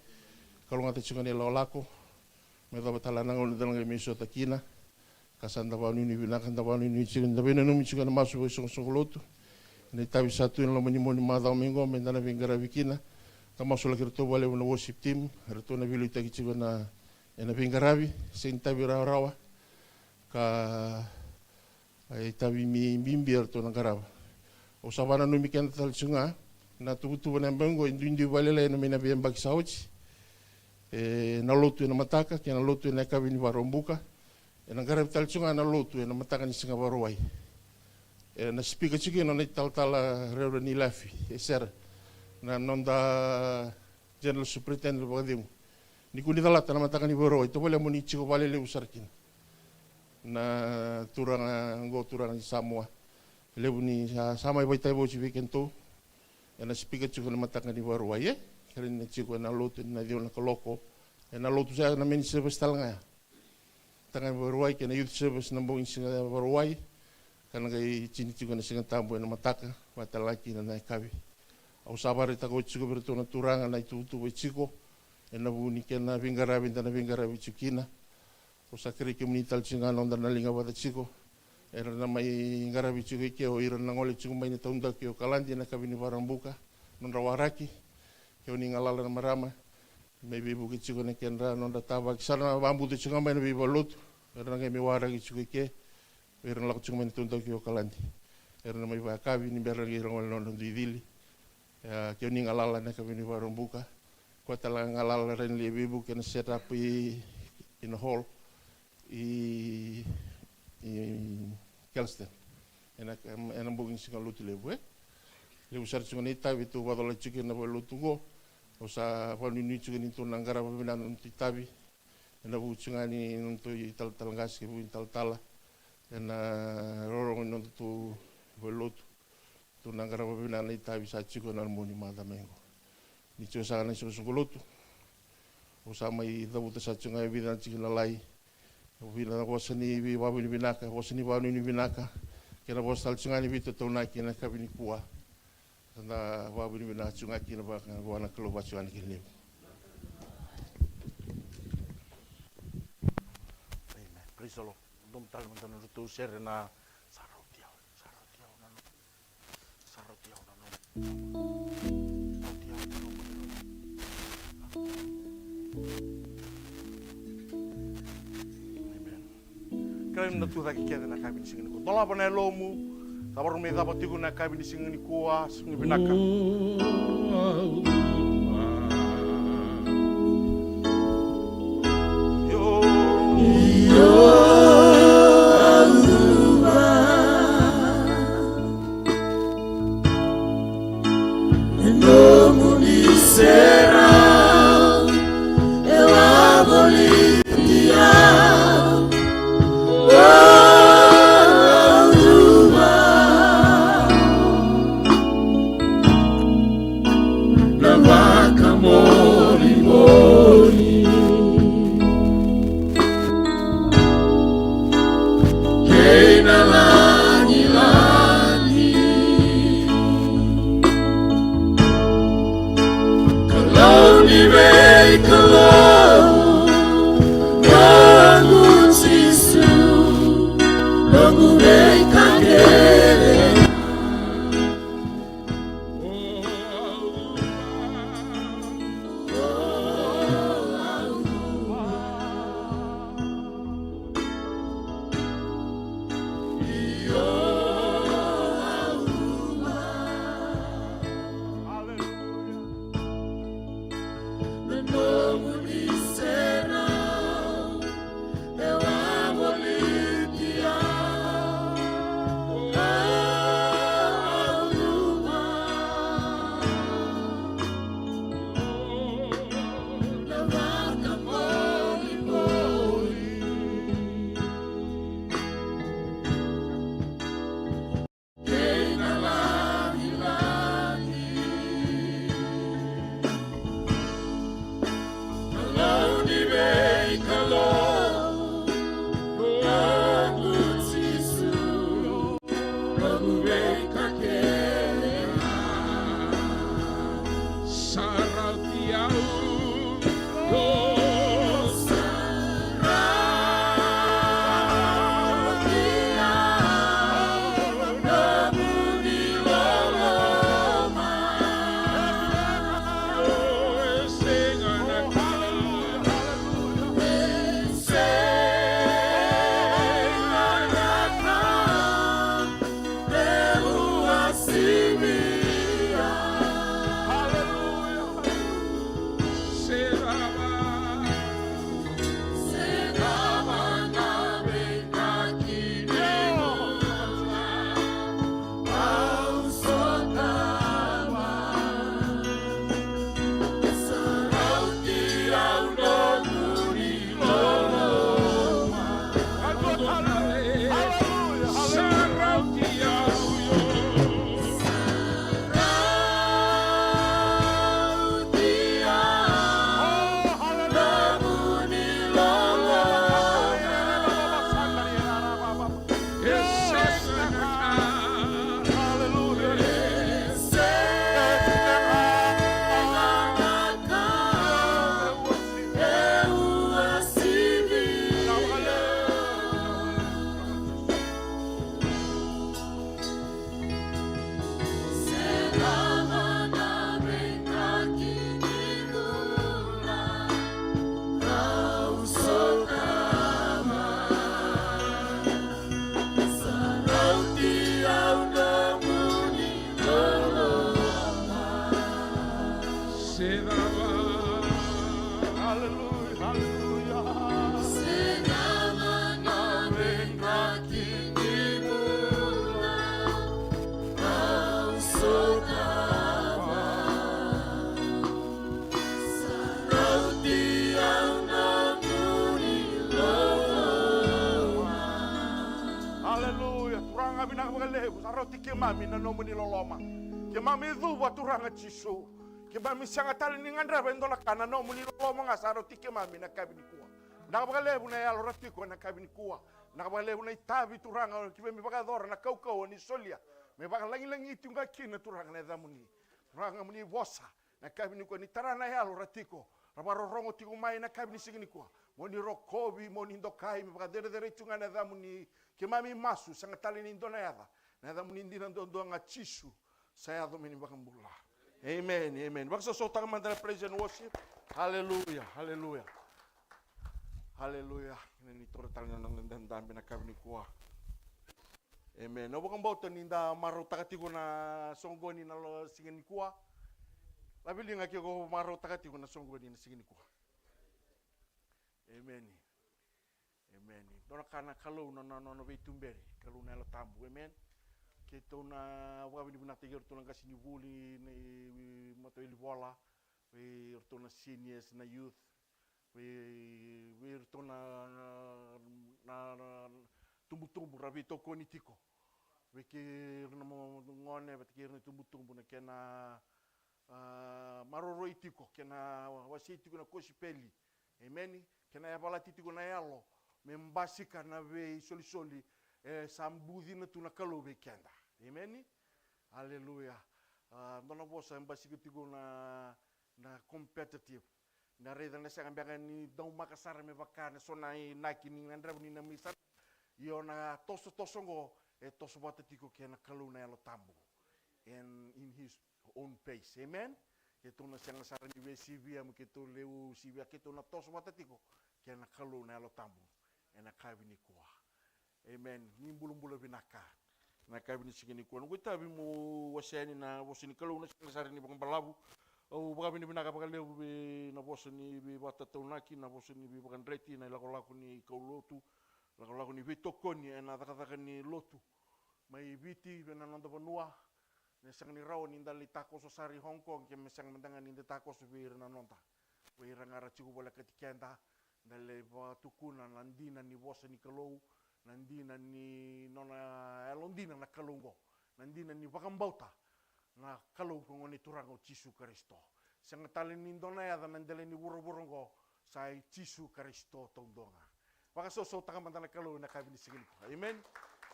Kalougata tiko ga na ilakolako. Me yacova tale na gauna eda na qai mai sota kina. Ka sa da vakanuinui vinaka, da vakanuinui tiko, da veinanumi tiko ena masu vakaisoqosoqo lotu. Ena itavi sa tu ena loma ni mua ni macawa mai oqo, me da na veiqaravi kina. Da masulaki iratou vakalevu na worship team, eratou na veiliutaki tiko ena, ena veiqaravi, sega ni itavi rawarawa. Ka e itavi bibi eratou na qarava. Au sa vakananumi keda tale tiko ga, na tuvatuva na yabaki oqo, e duidui vakalailai ena mai na veiyabaki sa oti. E, na lotu ena mataka, kei na lotu ena yakavi ni Vakaraubuka. Ena qaravi tale tiko ga na lotu ena mataka ni siga Vakarauwai. Ena speaker tiko kina na italatala Reverend Ilafi Esera, na noda General Superintendent vakacegu. Ni kua ni calata na mataka ni Vakarauwai, tovolea mo ni tiko vakalelevu sara kina. Na turaga oqo, turaga ni Samoa. Levu ni sa, sa mai vakaitavi oti vei kedatou. Ena speaker tiko na mataka ni Vakarauwai, e? Kere ni na tiko ena lotu, ena ciwa na kaloko. Ena lotu sa na main service tale ga ya. Mataka ni Vakarauwai kei na youth service na bogi ni siga Vakarauwai. Ka na qai tini tiko na Siga Tabu ena mataka, vaka tale ga kina na yakavi. Au sa vakaraitaka oti tiko vei iratou na turaga na ituvatuva e tiko. Ena vuku ni kena veiqaravi, da na veiqaravi tiko kina. Au sa kerei kemuni tale tiko ga na noda na liga vata tiko. Era na mai qaravi tiko i ke, o ira na gole tiko mai na taudaku i Okaladi ena yakavi ni Vakaraubuka. Nodra waraki. Ke o ni galala na marama. Mai veivuke tiko na kedra, nodra tavaki. Sa na vakabuta tiko ga mai na veivalenilotu. Era na qai mai waraki tiko i ke. Era na lako tiko mai na taudaku i Okaladi. Era na mai vakayakavi ni bera qai ra gole na nodra dui cili. Ia, ke o ni galala ena yakavi ni Vakaraubuka. Koya tale ga galala, ra na lai veivuke ena set up i, ina hall. I, i Kelston. Ena, ena bogi ni siga Lotulevu, e. Levu sara tiko na itavi tou vakacolati tiko ena valenilotu oqo. Au sa vakanuinui tiko ni tou na qarava vinaka na nodatou itavi. Ena vuku tiko ga ni nodatou italatala qase kei vuku ni talatala. Ena rorogo ni nodatou valenilotu. Tou na qarava vinaka na itavi sa tiko ena loma ni macawa mai oqo. Ni tiko saka na isoqosoqo lotu. Au sa mai cavuta sa tiko ga e vica na tiki lalai. Au via na vosa ni veivakavinavinaka, vosa ni vakanuinui vinaka. Kei na vosa tale tiko ga ni veitataunaki ena yakavi nikua. Sa da vakavinavinaka tiko ga kina vua na Kalou vaka tiko ga na kena levu. Amen. Praise the Lord. Dou tale mada na nodratou sere na sa rauti au, sa rauti au na nomu. Sa rauti au na nomu. Rauti au na nomu. Amen. Kerea ni da tucake kece na yakavi ni siga nikua. Dolava na yalomu. Sa varau me cava tiko na yakavi ni siga nikua. Siga vinaka. Io. Io. E nomuni serau e wavoliti au. O Luvai, na vakamorimori kei na lagilagi. Kalou ni veikalou, noqu Jisu, noqu veika kece. Vinaka vakalevu, sa rauti keimami na nomuni loloma. Keimami cuva Turaga Jisu. Keimami sega tale ni gadreva e dua na ka, na nomuni loloma ga sa rauti keimami na yakavi nikua. Vinaka vakalevu na yalo ra tiko ena yakavi nikua. Vinaka vakalevu na itavi Turaga, keimami vakayacora na kaukauwa ni solia. Me vakalagilagi tiko ga kina Turaga na yacamuni. Turaga mo ni vosa na yakavi nikua, ni tara na yalo ra tiko, ra vakarorogo tiko mai na yakavi ni siga nikua. Mo ni rokovi, mo ni dokai, me vakacerecerei tu ga na yacamuni. Keimami masu, sega tale ni dua na yaca, na yacamuni dina duadua ga Jisu, sa yaco me ni vakabula. Amen, amen. Vakasausautaka mada na praise and worship. Hallelujah, hallelujah. Hallelujah. Ni tora tale na noda dabe na yakavi nikua. Amen. Au vakabauta ni da marautaka tiko na soqoni na lo siga nikua. Laveliga ke ko marautaka tiko na soqoni na siga nikua. Amen. Amen. Dua na ka na Kalou na, na, na, na veituberi, Kalou na Yalo Tabu. Amen. Keitou na vakavinavinakataki iratou na qasenivuli, na i, i, matawilivola, vei iratou na seniors, na youth, vei, vei iratou na, na, na, na tubutubu ra veitokoni tiko. Vei kei ira na mo-, gone, vata kei ira na tubutubu na kena, ah, maroroi tiko, kena wasei tiko na kosipeli. Emeni. Kena yavalati tiko na yalo me basika na veisolisoli e sa bucina tu na Kalou vei keda. Emeni. Aleluya. Ah, dua na vosa e basika tiko na, na competitive. Na raica na sega beka ni daumaka sara me vaka na so na inaki ni gadreva ni na mai sara. Io na tosotoso oqo e toso vata tiko kei na Kalou na Yalo Tabu. And in his own pace. Amen. Keitou na sega sara ni veisivia, me keitou levu sivia, keitou na toso vata tiko kei na Kalou na Yalo Tabu ena yakavi nikua. Amen. Ni bulabula vinaka na yakavi ni siga nikua. Noqu itavi meu wasea yani na vosa ni Kalou na sega sara ni vakabalavu. Au vakavinavinaka vakalevu vei na vosa ni veivakatataunaki, na vosa ni veivakadreti, na ilakolako ni kaulotu, lakolako ni veitokoni ena cakacaka ni lotu mai Viti, vei na noda vanua. Me sega ni rawa ni da lai takoso sara i Hong Kong, ke me sega mada ga ni da takoso vei ira na noda, vei ira ga ra tiko volekati keda. Da lai vakatukuna na dina ni vosa ni Kalou, na dina ni nona yalodina na Kalou oqo, na dina ni vakabauta na Kalou ko Gone Turaga o Jisu Karisito. Sega tale ni dua na yaca na dela ni vuravura oqo, sa i Jisu Karisito taudua ga. Vakasausautaka mada na Kalou ena yakavi ni siga nikua. Amen.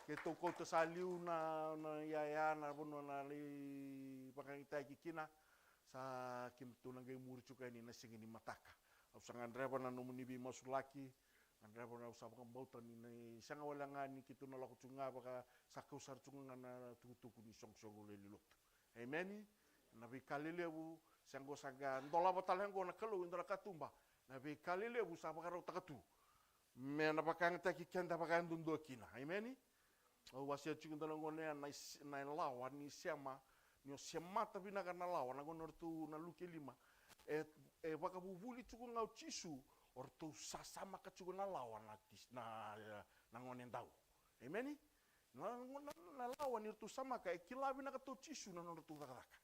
Keitou kauta sa liu na, na yaya, na vanua na lai vakayagataki kina. Sa keitou na qai muri tiko yani na siga ni mataka. Au sa gadreva na nomuni veimasulaki, gadreva, au sa vakabauta ni na sega wale ga ni keitou na lako tiko ga vaka sa kau sara tiko ga na tukutuku ni soqosoqo lewe ni lotu. Emeni. Na veika lelevu, se qo sa qai dolava tale qo na Kalou e dua na katuba. Na veika lelevu sa vakarautaka tu me na vakayagataki keda vakayadudua kina. Emeni. Au wasea tiko dua na gone ya na is-, na lawa ni sema, ni o semata vinaka na lawa, na gone ratou na Luke lima. E, e vakavuvuli tiko ga o Jisu, o ratou sasamaka tiko na lawa na kis-, na, na gone dau. Emeni. Na, na, na lawa ni ratou samaka, e kila vinaka tu o Jisu na nodratou cakacaka.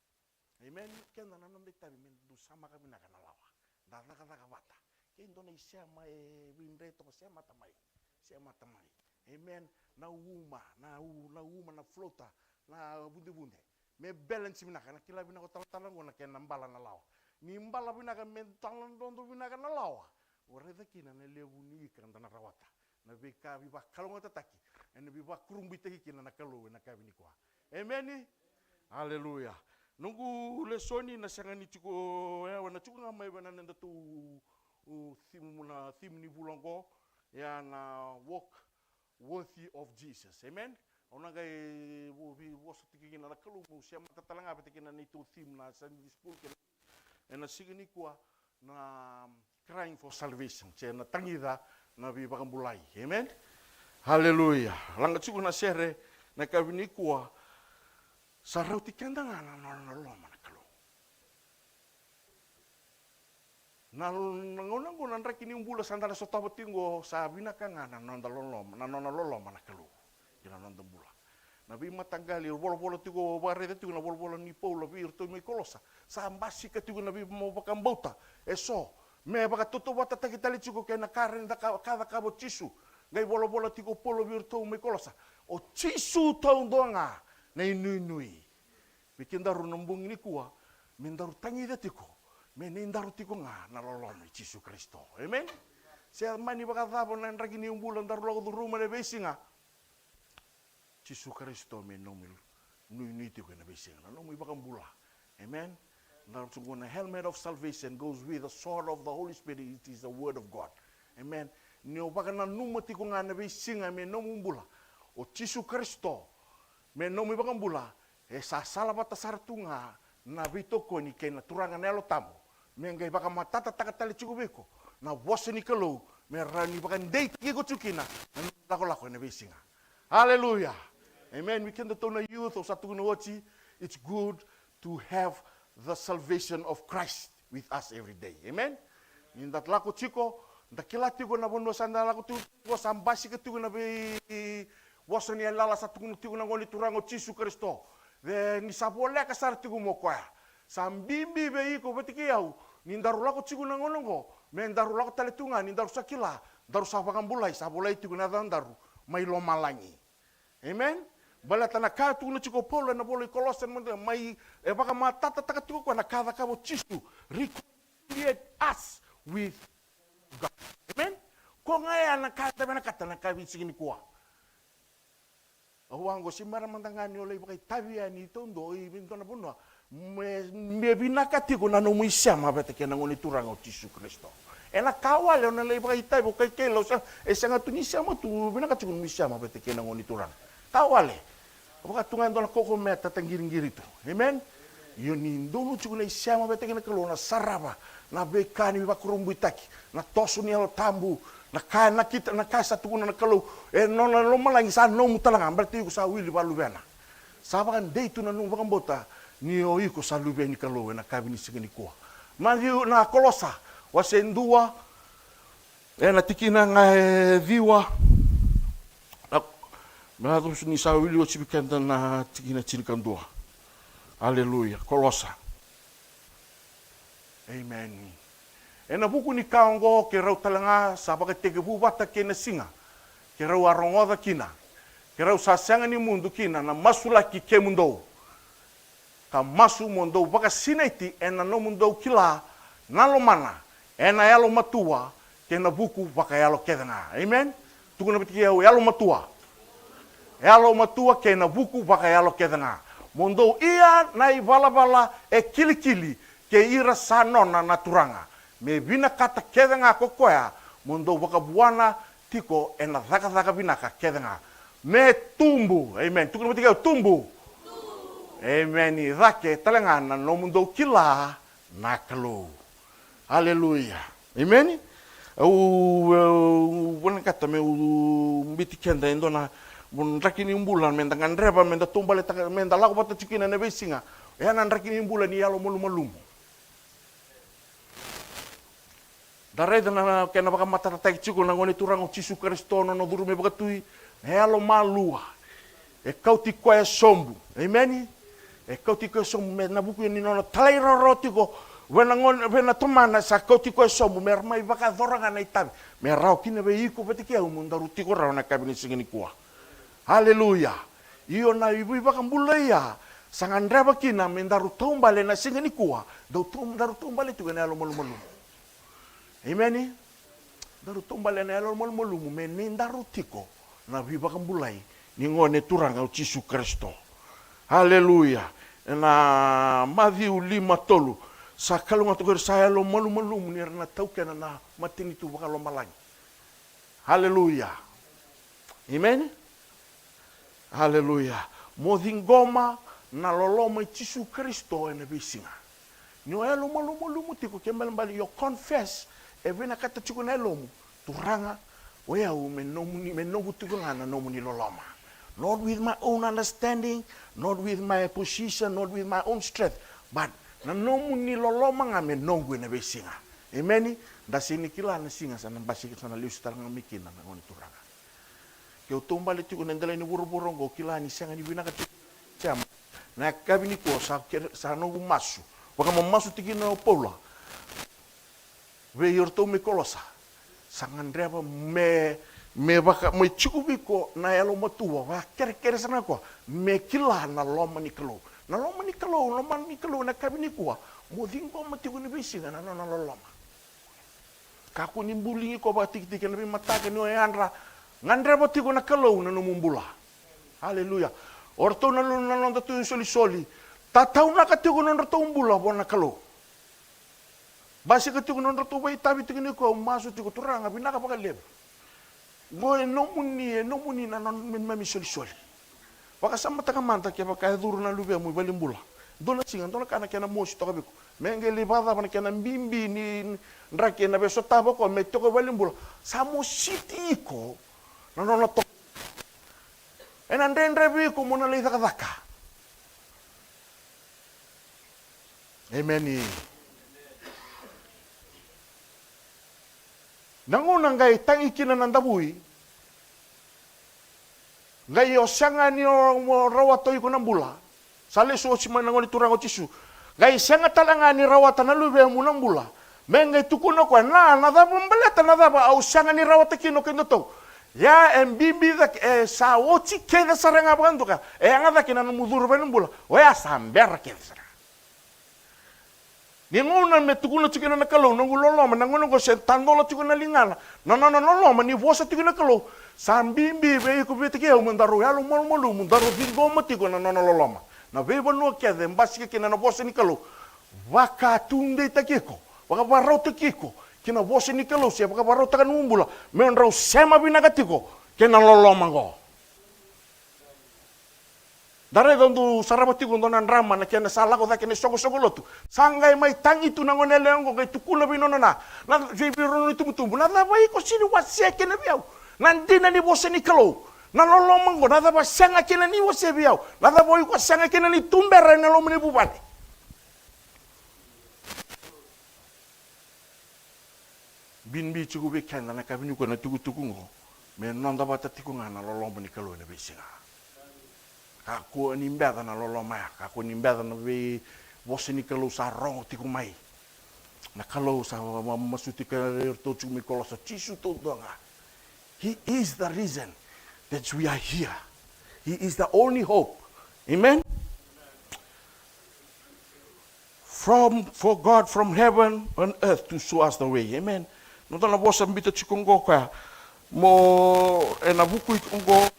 Amen. Keda na noda itavi me da dau samaka vinaka na lawa. Da cakacaka vata. Ke dua na isema e veidre toka, semata mai. Semata mai. Amen. Na uma, na u-, na uma, na floater, na vudevude. Me balance vinaka, na kila vinaka o talatala oqo na kena bala na lawa. Ni bala vinaka me taladrodro vinaka na lawa. O raica kina na levu ni ika da na rawata. Na veika veivakalougatataki, ena veivakurabuitaki kina na Kalou ena yakavi nikua. Emeni. Aleluya. Noqu lesoni na sega ni tiko, e, na tiko ga mai vei na nodatou, o, theme, na theme ni vula oqo, ya na walk worthy of Jesus. Amen. Au na qai vo-, veivosa tiko kina na Kalou meu semata tale ga vata kina na neitou theme na Sunday school kei na ena siga nikua na crying for salvation, se na tagica na veivakabulai. Amen. Haleluya. Laga tiko na sere na yakavi nikua, sa rauti keda ga na nona loloma na Kalou. Na, na gauna oqo na draki ni bula sa da na sotava tiko oqo, sa vinaka ga na noda loloma, na nona loloma na Kalou. Ki na noda bula. Na veimataqali, volavola tiko, vakaraica tiko na volavola ni Paula vei iratou mai Kolosa. Sa basika tiko na veimau vakabauta eso me vakatautauvatataki tale tiko kei na ka ra ni caka-, ka cakava o Jisu. Qai volavola tiko o Paula vei iratou mai Kolosa, o Jisu taudua ga na inuinui. Vei kedaru na bogi nikua, me daru tagica tiko, me nei daru tiko ga na loloma i Jisu Karisito. Amen. Se mani vakacava na draki ni bula daru lako curuma na veisiga, Jisu Karisito me nomu inuinui tiko ena veisiga, na nomu iVakabula. Amen. Na, na helmet of salvation goes with the sword of the Holy Spirit, it is the word of God. Amen. Ni o vakananuma tiko ga na veisiga me nomu bula o Jisu Karisito me nomu iVakabula, e sa salavata sara tu ga na veitokoni kei na Turaga na Yalo Tabu me qai vakamatatataka tale tiko vei iko na vosa ni Kalou, me rawa ni vakadeitaki iko tiko kina na nomu lakolako ena veisiga. Aleluya. Amen. Vei kedatou na youth, au sa tukuna oti, it's good to have the salvation of Christ with us every day. Amen. Ni da lako tiko, da kila tiko na vanua sa da lako tiko, sa basika tiko na veivosa ni yalayala sa tukuna tiko na Gone Turaga o Jisu Karisito. Ni sa voleka sara tiko mai o koya. Sa bibi vei iko vata kei au, ni daru lako tiko na gauna oqo, me daru lako tale tu ga ni daru sa kila, daru sa vakabulai, sa volai tiko na yacadaru mai lomalagi. Amen. Baleta na ka e tukuna tiko o Paula ena vola i Kolosa, mai, e vakamatatataka tiko o koya na ka e cakava o Jisu, reconciliate us with God. Amen. Ko ga ya na ka eda vinakata na ka vei siga nikua. Au vaqo, se mera mada ga ni o lai vakaitavi yani taudua i vei dua na vanua, me, me vinaka tiko na nomu isema vata kei na Gone Turaga o Jisu Karisito. Ena ka wale o na lai vakaitavi, o kai kei lau sa, e sega tu ni sema tu, vinaka tiko nomu isema vata kei na Gone Turaga. Ka wale. Vaka tu ga e dua na kokometa taqiriqiri tu. Amen. Io, ni donu tiko na isema vata kei na Kalou, na sarava na veika ni veivakurabuitaki, na toso ni Yalo Tabu, na ka, na ka e sa tukuna na Kalou, e nona lomalagi sa nomu tale ga, baleta iko sa wili vakaluvena. Sa vakadei tu na nomu vakabauta ni o iko sa luve ni Kalou ena yakavi ni siga nikua. Maciu, na Kolosa, wase dua, ena tikina ga e ciwa. Na, na, ni sa wili oti vei keda na tikina tinikadua. Aleluya. Kolosa. Amen. Ena vuku ni ka oqo, keirau tale ga sa vakatekivu vata kei na siga keirau a rogoca kina, keirau sa sega ni mudu kina na masulaki kemudou, ka masu mo dou vakasinaiti ena nomudou kila na lomana ena yalomatua kei na vuku vakayalo kece ga. Amen. Tukuna vata kei au, yalomatua. Yalomatua kei na vuku vakayalo kece ga. Mo dou ia na ivalavala e kilikili kei ira sa nona na Turaga, me vinakata kece ga ko koya mo dou vakavuana tiko ena cakacaka vinaka kece ga. Me tubu. Amen. Tukuna vata kei au, tubu. Amen. I cake tale ga na nomudou kila na Kalou. Aleluya. Amen. Au, au vinakata meu biuti keda e dua na draki ni bula, meda gadreva, meda taubaletaka, meda lako vata tiko kina ena veisiga. Oya na draki ni bula ni yalomalumalumu. Da raica na, na kena vakamatatataki tiko na Gone Turaga o Jisu Karisito, nona curu me vakatui, na yalomalua. E kauti koya sobu. Amen. E kauti koya sobu, me na vuku ni nona talairawarawa tiko vei na gone, vei na tomana, sa kauti koya sobu me ra mai vakayacora ga na itavi, me rawa kina vei iko vata kei au mo daru tiko rawa ena yakavi ni siga nikua. Aleluya. Io, na veivakabulai ya sa gadreva kina me daru taubale ena siga nikua, dau tau-, daru taubale tiko ena yalomalumalumu. Amen. Daru taubale ena yalomalumalumu me nei daru tiko na veivakabulai ni Gone Turaga o Jisu Karisito. Aleluya. Ena Maciu lima tolu, sa kalougata ko ira sa yalomalumalumu ni ra na taukena na matanitu vakalomalagi. Aleluya. Amen. Aleluya. Mo ciqoma na loloma i Jisu Karisito ena veisiga. Ni o yalomalumalumu tiko, kena ibalebale, io, confess, e vinakata tiko na yalomu, Turaga, o yau me nomuni, me noqu tiko ga na nomuni loloma. Not with my own understanding, not with my position, not with my own strength, but na nomuni loloma ga me noqu ena veisiga. Amen. Da sega ni kila na siga sa na basika, sa na lesu tale ga mai kina na Gone Turaga. Ke o taubale tiko ena delai ni vuravura oqo, kila ni sega ni vinaka tiko. Sema. Na yakavi nikua sa kere, sa noqu masu, vakamamasu tiko kina o Paula vei iratou mai Kolosa. Sa gadreva me Me vaka, me tiko vei iko na yalomatua, vakakerekere sara ga o koya, me kila na loma ni Kalou. Na loma ni Kalou, loma ni Kalou ena yakavi nikua, mo ciqoma tiko ni veisiga na nona loloma. Kakua ni buligi iko vakatikitiki ena veimataka ni o yadra, gadreva tiko na Kalou na nomu bula. Aleluya. O ratou na, na noda tu isolisoli, tataunaka tiko na nodratou bula vua na Kalou. Basika tiko na nodratou vakaitavi tiko ni koya, au masu tiko, Turaga, vinaka vakalevu. Qo e nomuni, e nomuni na nona, me, me, me solisoli. Vakasamataka mada kevaka e curu na luvemu i valenibula. Dua na siga, dua na ka na kena mosi toka vei iko. Me qai lai vakacava na kena bibi ni draki ena via sotava o koya me toka i valenibula. Sa mositi iko na nona toka. Ena dredre vei iko mo na lai cakacaka. Emeni. Na gauna qai tagi kina na davui, qai o sega ni o, o rawata o iko na bula. Sa lesu oti mai na Gone Turaga o Jisu. Qai sega tale ga ni rawata na luvemu na bula. Me qai tukuna o koya, na, na cava baleta, na cava au sega ni rawata kina o kedatou? Ia e bibi cake, e sa oti kece sara ga vakadua, e yaga cake na nomu curu i valenibula. Oya sa bera kece sara ga. Ni gauna me tukuna tiko kina na Kalou, noqu loloma, na gauna qo se tadola tiko na ligana, na nona loloma, ni vosa tiko na Kalou, sa bibi vei iko, vei keitou, me daru yalomalumalumu, daru ciqoma tiko na nona loloma. Na veivanua kece e basika kina na vosa ni Kalou, vakatudeitaki iko, vakavakarautaki iko ki na vosa ni Kalou, se vakavakarautaka nomu bula, me drau sema vinaka tiko kei na loloma qo. Da raica, dou sarava tiko dua na drama na kena sa lako cake na isoqosoqo lotu. Sa qai mai tagi tu na gone yalewa qo, qai tukuna vei nona na, na, vei, vei rau na itubutubu, na cava iko sega ni wasea kina vei au na dina ni vosa ni Kalou, na loloma qo? Na cava sega kina ni wasea vei au? Na cava iko sega kina ni tubera ena loma ni vuvale? Bibi tiko vei keda na yakavi nikua na tukutuku oqo, me noda vata tiko ga na loloma ni Kalou ena veisiga. Kakua ni beca na loloma ya, kakua ni beca na veivosa ni Kalou sa rogo tiko mai. Na Kalou sa ma-, ma-, masuti ka-, iratou tiko mai Kolosa, Jisu taudua ga. He is the reason that we are here. He is the only hope. Amen? From, for God from heaven and earth to show us the way. Amen. Noda na vosa biuta tiko oqo koya. Mo, ena vuku i oqo.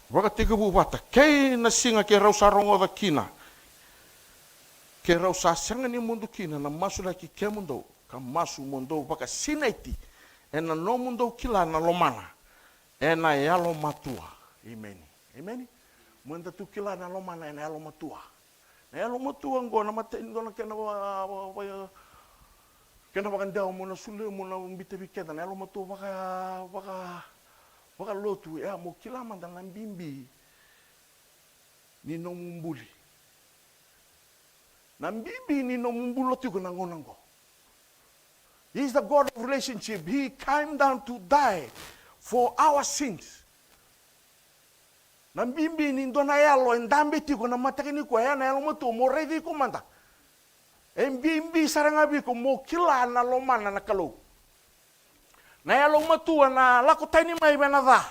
Vakatekivu vata. Kei na siga keirau sa rogoca kina, keirau sa sega ni mudu kina na masulaki kemudou, ka masu mo dou vakasinaiti ena nomudou kila na lomana ena yalomatua. Emeni. Emeni. Mo dou kila na lomana ena yalomatua. Na yalomatua oqo na matai ni dua na kena va-, va-, va-, kena vakadewa mo na solia, mo na biuta vei keda, na yalomatua vaka, vaka, vakalotu, e a mo kila mada na bibi ni nomu buli. Na bibi ni nomu bula tiko na gauna oqo. He is the God of relationship. He came down to die for our sins. Na bibi ni dua na yalo e dabe tiko na mataka nikua, ya na yalomatua, mo raici iko mada. E bibi sara ga vei iko mo kila na lomana na Kalou. Na yalomatua na lako tani mai vei na ca.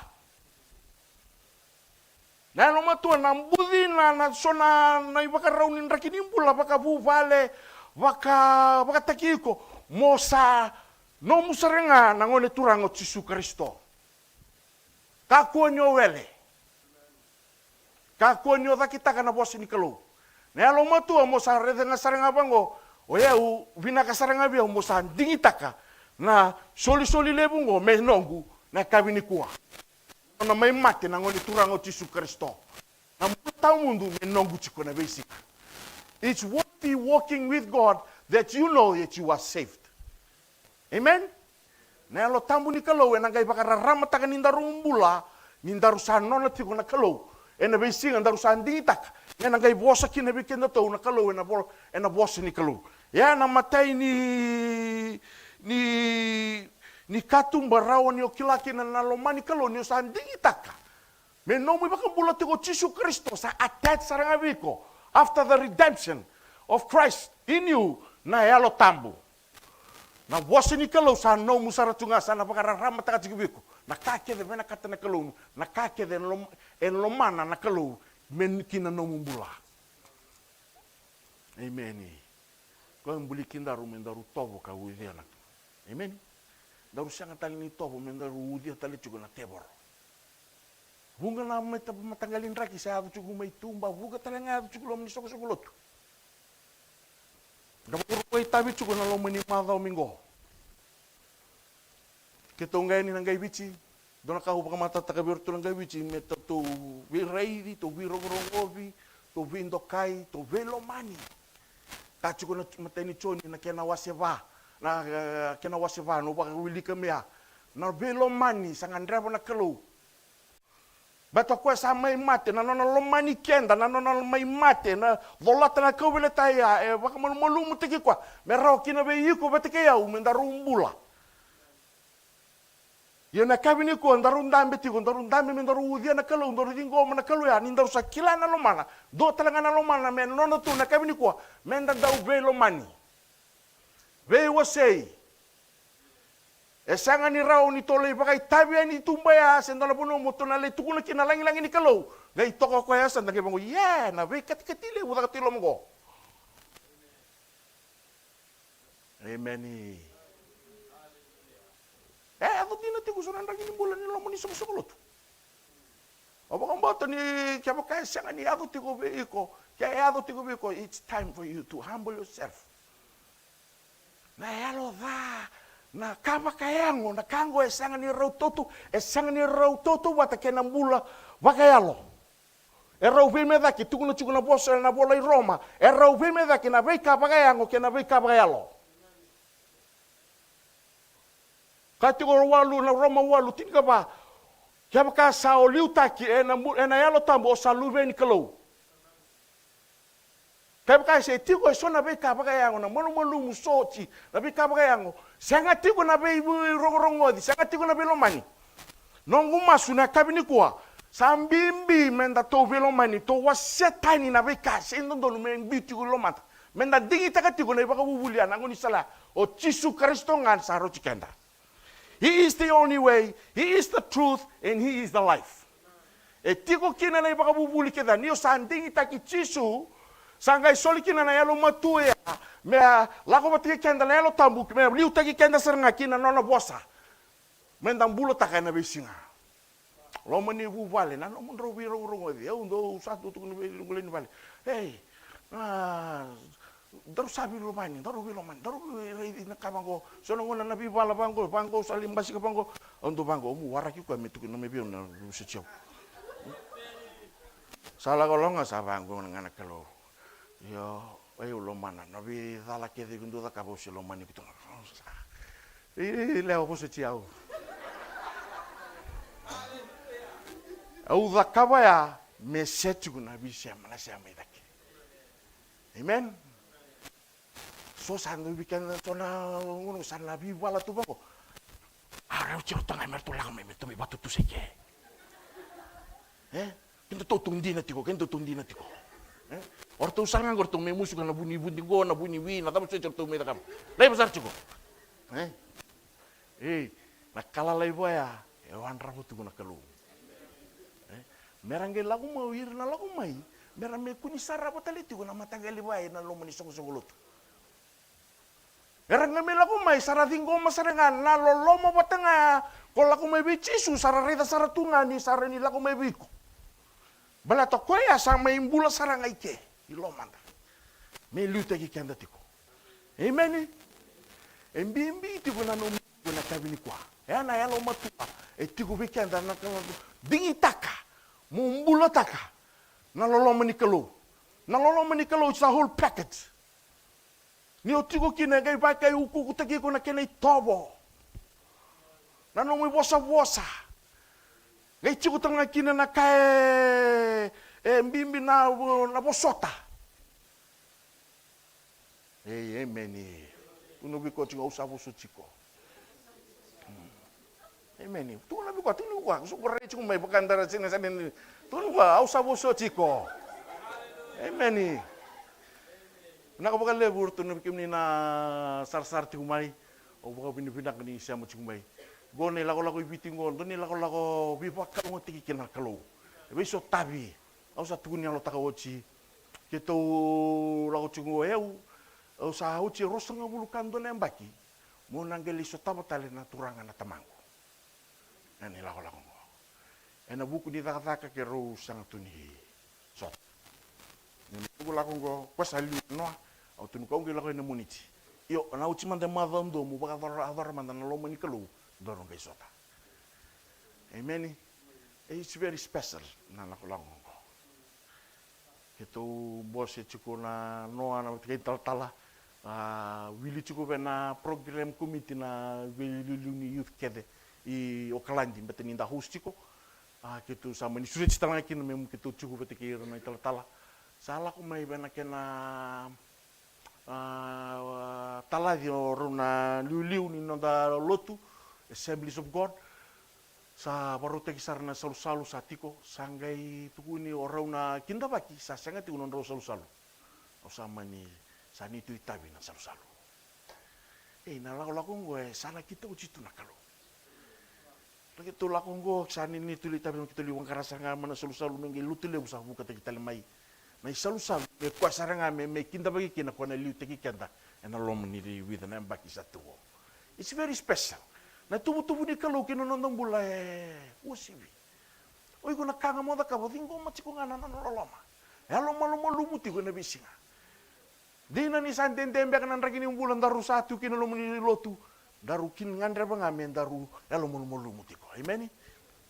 Na yalomatua na buci na, na so na, na ivakarau ni draki ni bula, vakavuvale, vaka, vakataki iko, mo sa nomu sara ga na Gone Turaga o Jisu Karisito. Kakua ni o wele. Kakua ni o cakitaka na vosa ni Kalou. Na yalomatua mo sa raica ga sara ga vaqo, o yau vinaka sara ga vei au mo sa digitaka na solisoli levu oqo me noqu na yakavi nikua. Nona mai mate na Gone Turaga o Jisu Karisito. Na bula tawamudu me noqu tiko na veisiga. It's worthy walking with God that you know that you are saved. Amen? Na Yalo Tabu ni Kalou ena qai vakararamataka ni daru bula, ni daru sa nona tiko na Kalou. Ena veisiga daru sa digitaka, ena qai vosa kina vei kedatou na Kalou ena vo-, ena vosa ni Kalou. Ia na matai ni, ni, ni katuba rawa ni o kila kina na loma ni Kalou, ni o sa digitaka me nomu iVakabula tiko o Jisu Karisito, sa attach sara ga vei iko. After the redemption, of Christ in you, na Yalo Tabu. Na vosa ni Kalou sa nomu sara tu ga, sa na vakararamataka tiko vei iko na ka kece e vinakata na Kalou, na ka kece e lom-, e lomana na Kalou me ki na nomu bula. Emeni. Koya e buli kedaru me daru tovo ka ucuya na. Emeni. Daru sega tale ni tovo me daru ucuya tale tiko na tevoro. Vuqa na mata-, mataqali draki sa yaco tiko mai tuba, vuqa tale ga yaco tiko loma ni soqosoqo lotu. Da vakarau itavi tiko na loma ni macawa mai qo. Keitou qai yani na qai Viti, dua na ka au vakamatatataka vei iratou na qai Viti, me tou veiraici, tou veirogorogoci, tou veidokai, tou veilomani. Ka tiko na matai ni Joni na kena wase va, na, eh, kena wase va, na au vakawilika me ya. Na veilomani sa gadreva na Kalou. Baleta o koya sa mai mate, na nona lomani keda, na nona mai mate, na colata na kauveilatai ya, e vakamalumalumutaki koya me rawa kina vei iko vata kei au me daru bula. Ia na yakavi nikua daru dabe tiko, daru dabe me daru ucuya na Kalou, daru ciqoma na Kalou ya, ni daru sa kila na lomana, dua tale ga na lomana me nona tu na yakavi nikua, me da dau veilomani. Veiwasei. E sega ni rawa ni tou lai vakaitavi yani i tuba ya se dua na vanua mo tou na lai tukuna kina na lagilagi ni Kalou. Qai toka o koya sa da qai vaqo, yeah, na veikatikati levu caka tu i loma qo. Emeni. E yaco dina tiko so na draki ni bula ni loma ni soqosoqo lotu. O vakabauta ni kevaka e sega ni yaco tiko vei iko, ke yaco tiko vei iko, it's time for you to humble yourself. Na yalo ca, na ka vakayago, na ka qo e sega ni rau tautu, e sega ni rau tautauvata kei na bula vakayalo. E rau veimecaki, tukuna tiko na vosa ena vola i Roma, e rau veimecaki na veika vakayago kei na veika vakayalo. Ka tiko na walu, na Roma walu tinikava, kevaka sa o liutaki ena bu-, ena Yalo Tabu, o sa luve ni Kalou. Kevaka e se tiko eso na veika vakayago, na malumalumu, soji, na veika vakayago, sega tiko na vei, veirogorogoci, sega tiko na veilomani. Noqu masu na yakavi nikua, sa bibi me da tou veilomani, tou wasea tani na veika se dodonu me biu tiko i lomada. Me da digitaka tiko na ivakavuvuli ya, na gaunisala ya, o Jisu Karisito ga sa rauti keda. He is the only way, he is the truth, and he is the life. E tiko kina na ivakavuvuli kece ya, ni o sa digitaki Jisu, sa qai soli kina na yalomatua ya, me a lako vata kei keda na Yalo Tabu, me liutaki keda sara ga kina nona vosa. Me da bulataka ena veisiga. Loma ni vuvale, na nomudrau veirogorogoci, au dau sa tu tukuna vei noqu lewe ni vale. Ei, a, daru sa veilomani, daru veilomani, daru veiraici na ka vaqo. So na gauna na veivala vaqo, vaqo, sa lai basika vaqo. Au dau vaqo, au waraki koya me tukuna mai vei au na vosoti au. Sa lako loma ga sa vaqo na gana Kalou. Io, o yau lomana, na veicala kece iko dau cakava au se lomani iko tu ga. Io, lewa vosoti au. Au cakava ya me se tiko na veisema, na sema i cake. Amen. So sa dau vei keda so na gauna sa na veivala tu vaqo. A rau tiko toka ga me ratou lako mai me ratou mai vakatutusa i ke. E? Kedatou tou dina tiko, kedatou tou dina tiko. E? O ratou sara ga qo ratou mai musuka na vu ni vudi qo, na vu ni wi, na cava soti ratou mai cakava. Laiva sara tiko. E? Ei, na ka lalai vaya e wadrava tiko na Kalou. E? Mera qai lako mai o ira na lako mai, mera mai kua ni sarava tale tiko na mataqali vaya ena loma ni soqosoqo lotu. Era qai mai lako mai, sa ra ciqoma sara ga na loloma vata ga, ko lako mai vei Jisu, sa ra raica sara tu ga ni sa rawa ni lako mai vei iko. Baleta o koya sa mai bula sara ga i ke, i lomada. Me liutaki keda tiko. Emeni. E bibi tiko na nomu tiko na yakavi nikua. E na yalomatua e tiko vei keda na ka digitaka mo bulataka na loloma ni Kalou. Na loloma ni Kalou, it's a whole package. Ni o tiko kina e qai vaka e ukuukutaki iko na kena itovo. Na nomu ivosavosa. Qai tiko tale ga kina na ka e, e bibi na, na vosota. Ei, emeni. Tukuna vei koya tiko, au sa vosoti iko. Emeni. Tukuna vei koya, tukuna vei koya, so ko rai tiko mai vaka da ra sina sa ni. Tukuna vei koya, au sa vosoti iko. Emeni. Vinaka vakalevu ratou na kemuni na sarasara tiko mai. Au vakavinavinaka ni sema tiko mai. Qo na ilakolako i Viti qo, dua na ilakolako veivakalougatataki kina na Kalou. E veisotavi. Au sa tukuni yalotaka oti. Keitou lako tiko qo, e au, au sa oti e ruasagavulu ka dua na yabaki. Mo na qai lai sotava tale na Turaga na Tamaqu. Ena ilakolako oqo. Ena vuku ni cakacaka keirau sega tu ni sota. Ni na vuku lako oqo, koya sa liu na noa, au tukuna, au qai lako ena Moniti. Io, na oti mada e macawa dua mo vakayacora, yacora mada na loma ni Kalou, daru qai sota. Emeni. It's very special na lakolako oqo. Keitou bose tiko na noa na vata kei talatala. A, wili tiko vei na program committee na veiliuliu ni youth kece i Okaladi, beta ni da host tiko. A, keitou sa mani sureti tale ga kina me keitou tiko vata kei ira na italatala. Sa lako mai vei na kena, a, talaci o rau na liuliu ni noda lotu, Assemblies of God. Sa varautaki sara na salusalu sa tiko, sa qai tukuni o rau na kidavaki, sa sega tiko nodrau salusalu. Au sa mani, sa ni tu itavi na salusalu. Ei, na lakolako oqo e sa nakita oti tu na Kalou. Na keitou lako oqo, sa ni, ni tu itavi na keitou liu vaqara sara ga mai na salusalu me qai lotu levu sa vukataki tale mai. Na isalusalu, me koya sara ga me, me kidavaki kina koya na liutaki keda ena loma ni vica na yabaki sa tu qo. It's very special. Na tuvutuvu ni Kalou kina noda bula e uasivi. O iko na ka ga mo cakava, ciqoma tiko ga na nona loloma. E yalomalumalumu tiko ena veisiga. Dina ni sa dede beka na draki ni bula daru sa tu kina loma ni lotu, daru kina gadreva ga me daru yalomalumalumu tiko. Emeni.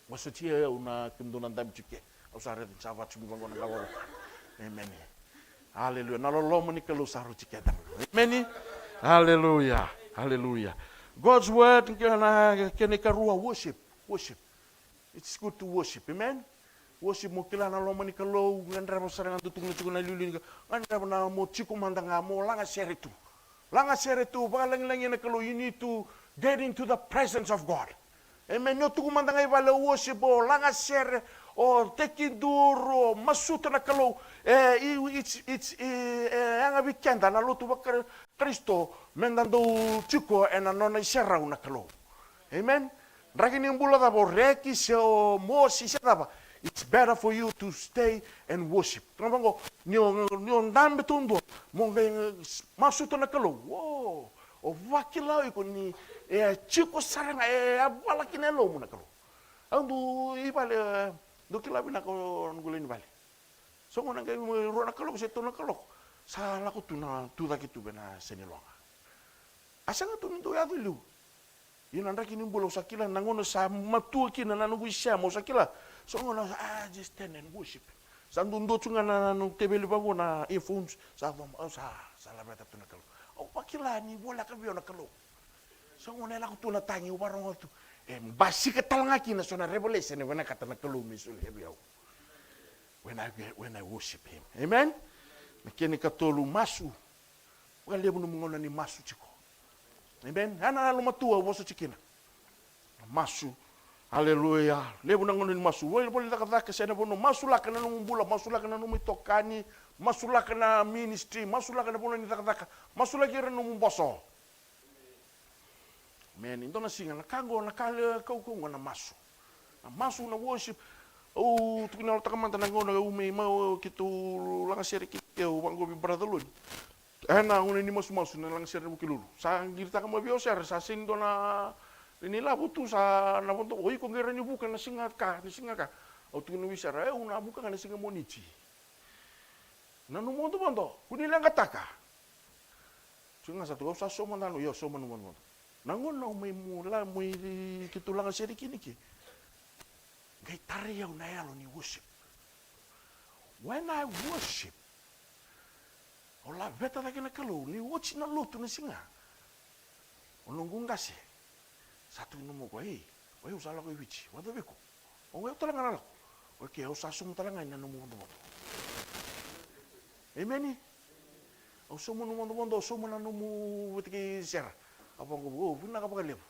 Vosoti au na kemudou na dabe tiko ke. Au sa raica ni sa vatu mai vaqo na qavoro. Emeni. Aleluya. Na loloma ni Kalou sa roti keda. Emeni. Aleluya. Aleluya. God's word, kena, kena ikarua, worship. Worship. It's good to worship. Amen. Worship, mo kila na loma ni Kalou, gadreva sara ga, tukuna tiko na liuliu ni Kalou, gadreva na mo tiko mada ga, mo lagasere tu. Lagasere tu, vakalagilagi na Kalou, you need to get into the presence of God. Amen. Ni o tuku mada ga i vale, o worship, o lagasere, o tekiduru, o masuta na Kalou. E, i, it's, it's, i, e, yaga vei keda na lotu vaKarisito, meda dau tiko ena nona iserau na Kalou. Amen. Draki ni bula cava, o reki se o mosi se cava, it's better for you to stay and worship. Tukuna vaqo, ni o, ni o dabe taudua, mo qai masuta na Kalou. O, o vakila o iko ni e a tiko sara ga, e a vala kina e lomamu na Kalou. Au dau i vale, e, dau kila vinaka o noqu lewe ni vale. So gauna qai rua na kaloko se tolu na kaloko, sa lako tu na tucake tu vei na seniloga. A sega tu ni dau yaco e liu. Ia na draki ni bula au sa kila na gauna sa matua kina na noqu isema, au sa kila. So gauna, ah, just stand and worship. Sa duadua tu ga na, na noqu teveli vaqo na earphones, sa coma, au sa, sa laveta tu na Kalou. Au vakila ni voleka vei au na Kalou. So gauna e lako tu na tagi, au varogo tu. E basika tale ga kina so na revelation e vinakata na Kalou me solia vei au. When I, when I worship him. Amen? Na kena ikatolu, masu. Vakalevu nomu gauna ni masu tiko. Amen? Ia na yalomatua au vosa tiko kina. Masu. Aleluya. Levu na gauna ni masu. Voli, voli cakacaka se na vanua. Masulaka na nomu bula. Masulaka na nomu itokani. Masulaka na ministry. Masulaka na vanua ni cakacaka. Masulaki ira na nomu boso. Amen. E dua na siga, na ka qo, na ka levu kaukauwa qo na masu. Na masu, na worship. Au tukuna, yalotaka mada na gauna au mai, mai keitou lagasere kina, au vaqo vei Brother Loni. Ena gauna ni masumasu na lagasere na Vukelulu. Sa qiritaka mai vei au o Sera, sa sega ni dua na, ni lavo tu sa na vodo, o iko qai rawa ni vuka na siga ka, na siga ka. Au tukuna vei Sera, e, au na vuka ga na siga Moniti. Na nomu vodovodo, kua ni leqataka. Tiko ga sa tu, au sa sauma na, io, sauma na nomu vodovodo. Na gauna au mai mu la, mu i, keitou lagasere kina ke. Qai tarai au na yalo ni worship. When I worship, au laveta cake na Kalou, ni oti na lotu na siga. O noqu qase sa tukuna mai o koya, ei, o yau sa lako i Viti, vakacava o iko? O yau tale ga na lako. Okei, au sa sauma tale ga na nomu vodovodo. Emeni. Au sauma nomu vodovodo, au sauma na nomu vata kei Sera. A vaqo, o, vinaka vakalevu.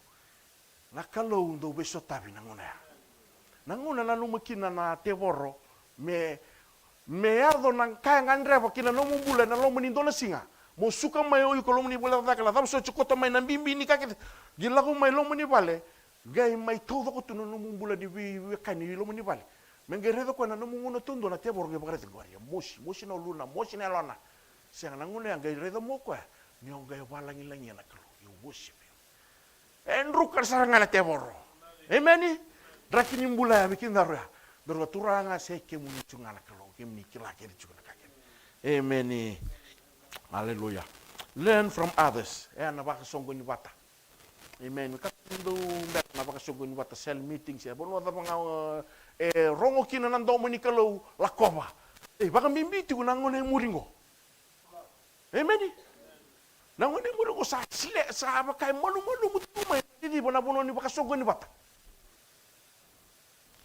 Na Kalou dau veisotavi na gauna ya. Na gauna nanuma kina na tevoro me, me yaco na ka e gadreva ki na nomu bula ena loma ni dua na siga. Mo suka mai o iko loma ni vale cakacaka, na cava soti koto mai na bibi ni ka kece. Qai lako mai loma ni vale, qai mai taucoko tu na nomu bula ni vei, veiwekani i loma ni vale. Me qai raica o koya na nomu gauna taudua na tevoro qai vakaraici qori. E mosi, mosi na uluna, mosi na yalona. Sega, na gauna ya qai raica mai o koya ni o qai vakalagilagia na Kalou. E worship you. E druka sara ga na tevoro. Emeni. Draki ni bula ya vei kedaru ya. Daru a Turaga, se kemuni tu ga na Kalou, kemuni kila kece tiko na ka kece. Emeni. Aleluya. Learn from others. E na vakasoqoni vata. Emeni. Ka dau bera na vakasoqoni vata, cell meetings, e vanua cava ga, e rogo kina na domo ni Kalou, lakova. E vakabibi tiko na gauna e muri qo. Emeni. Na gauna e muri qo sa sile, sa vaka e malumalumu tu mai, ciciva na vanua ni vakasoqoni vata.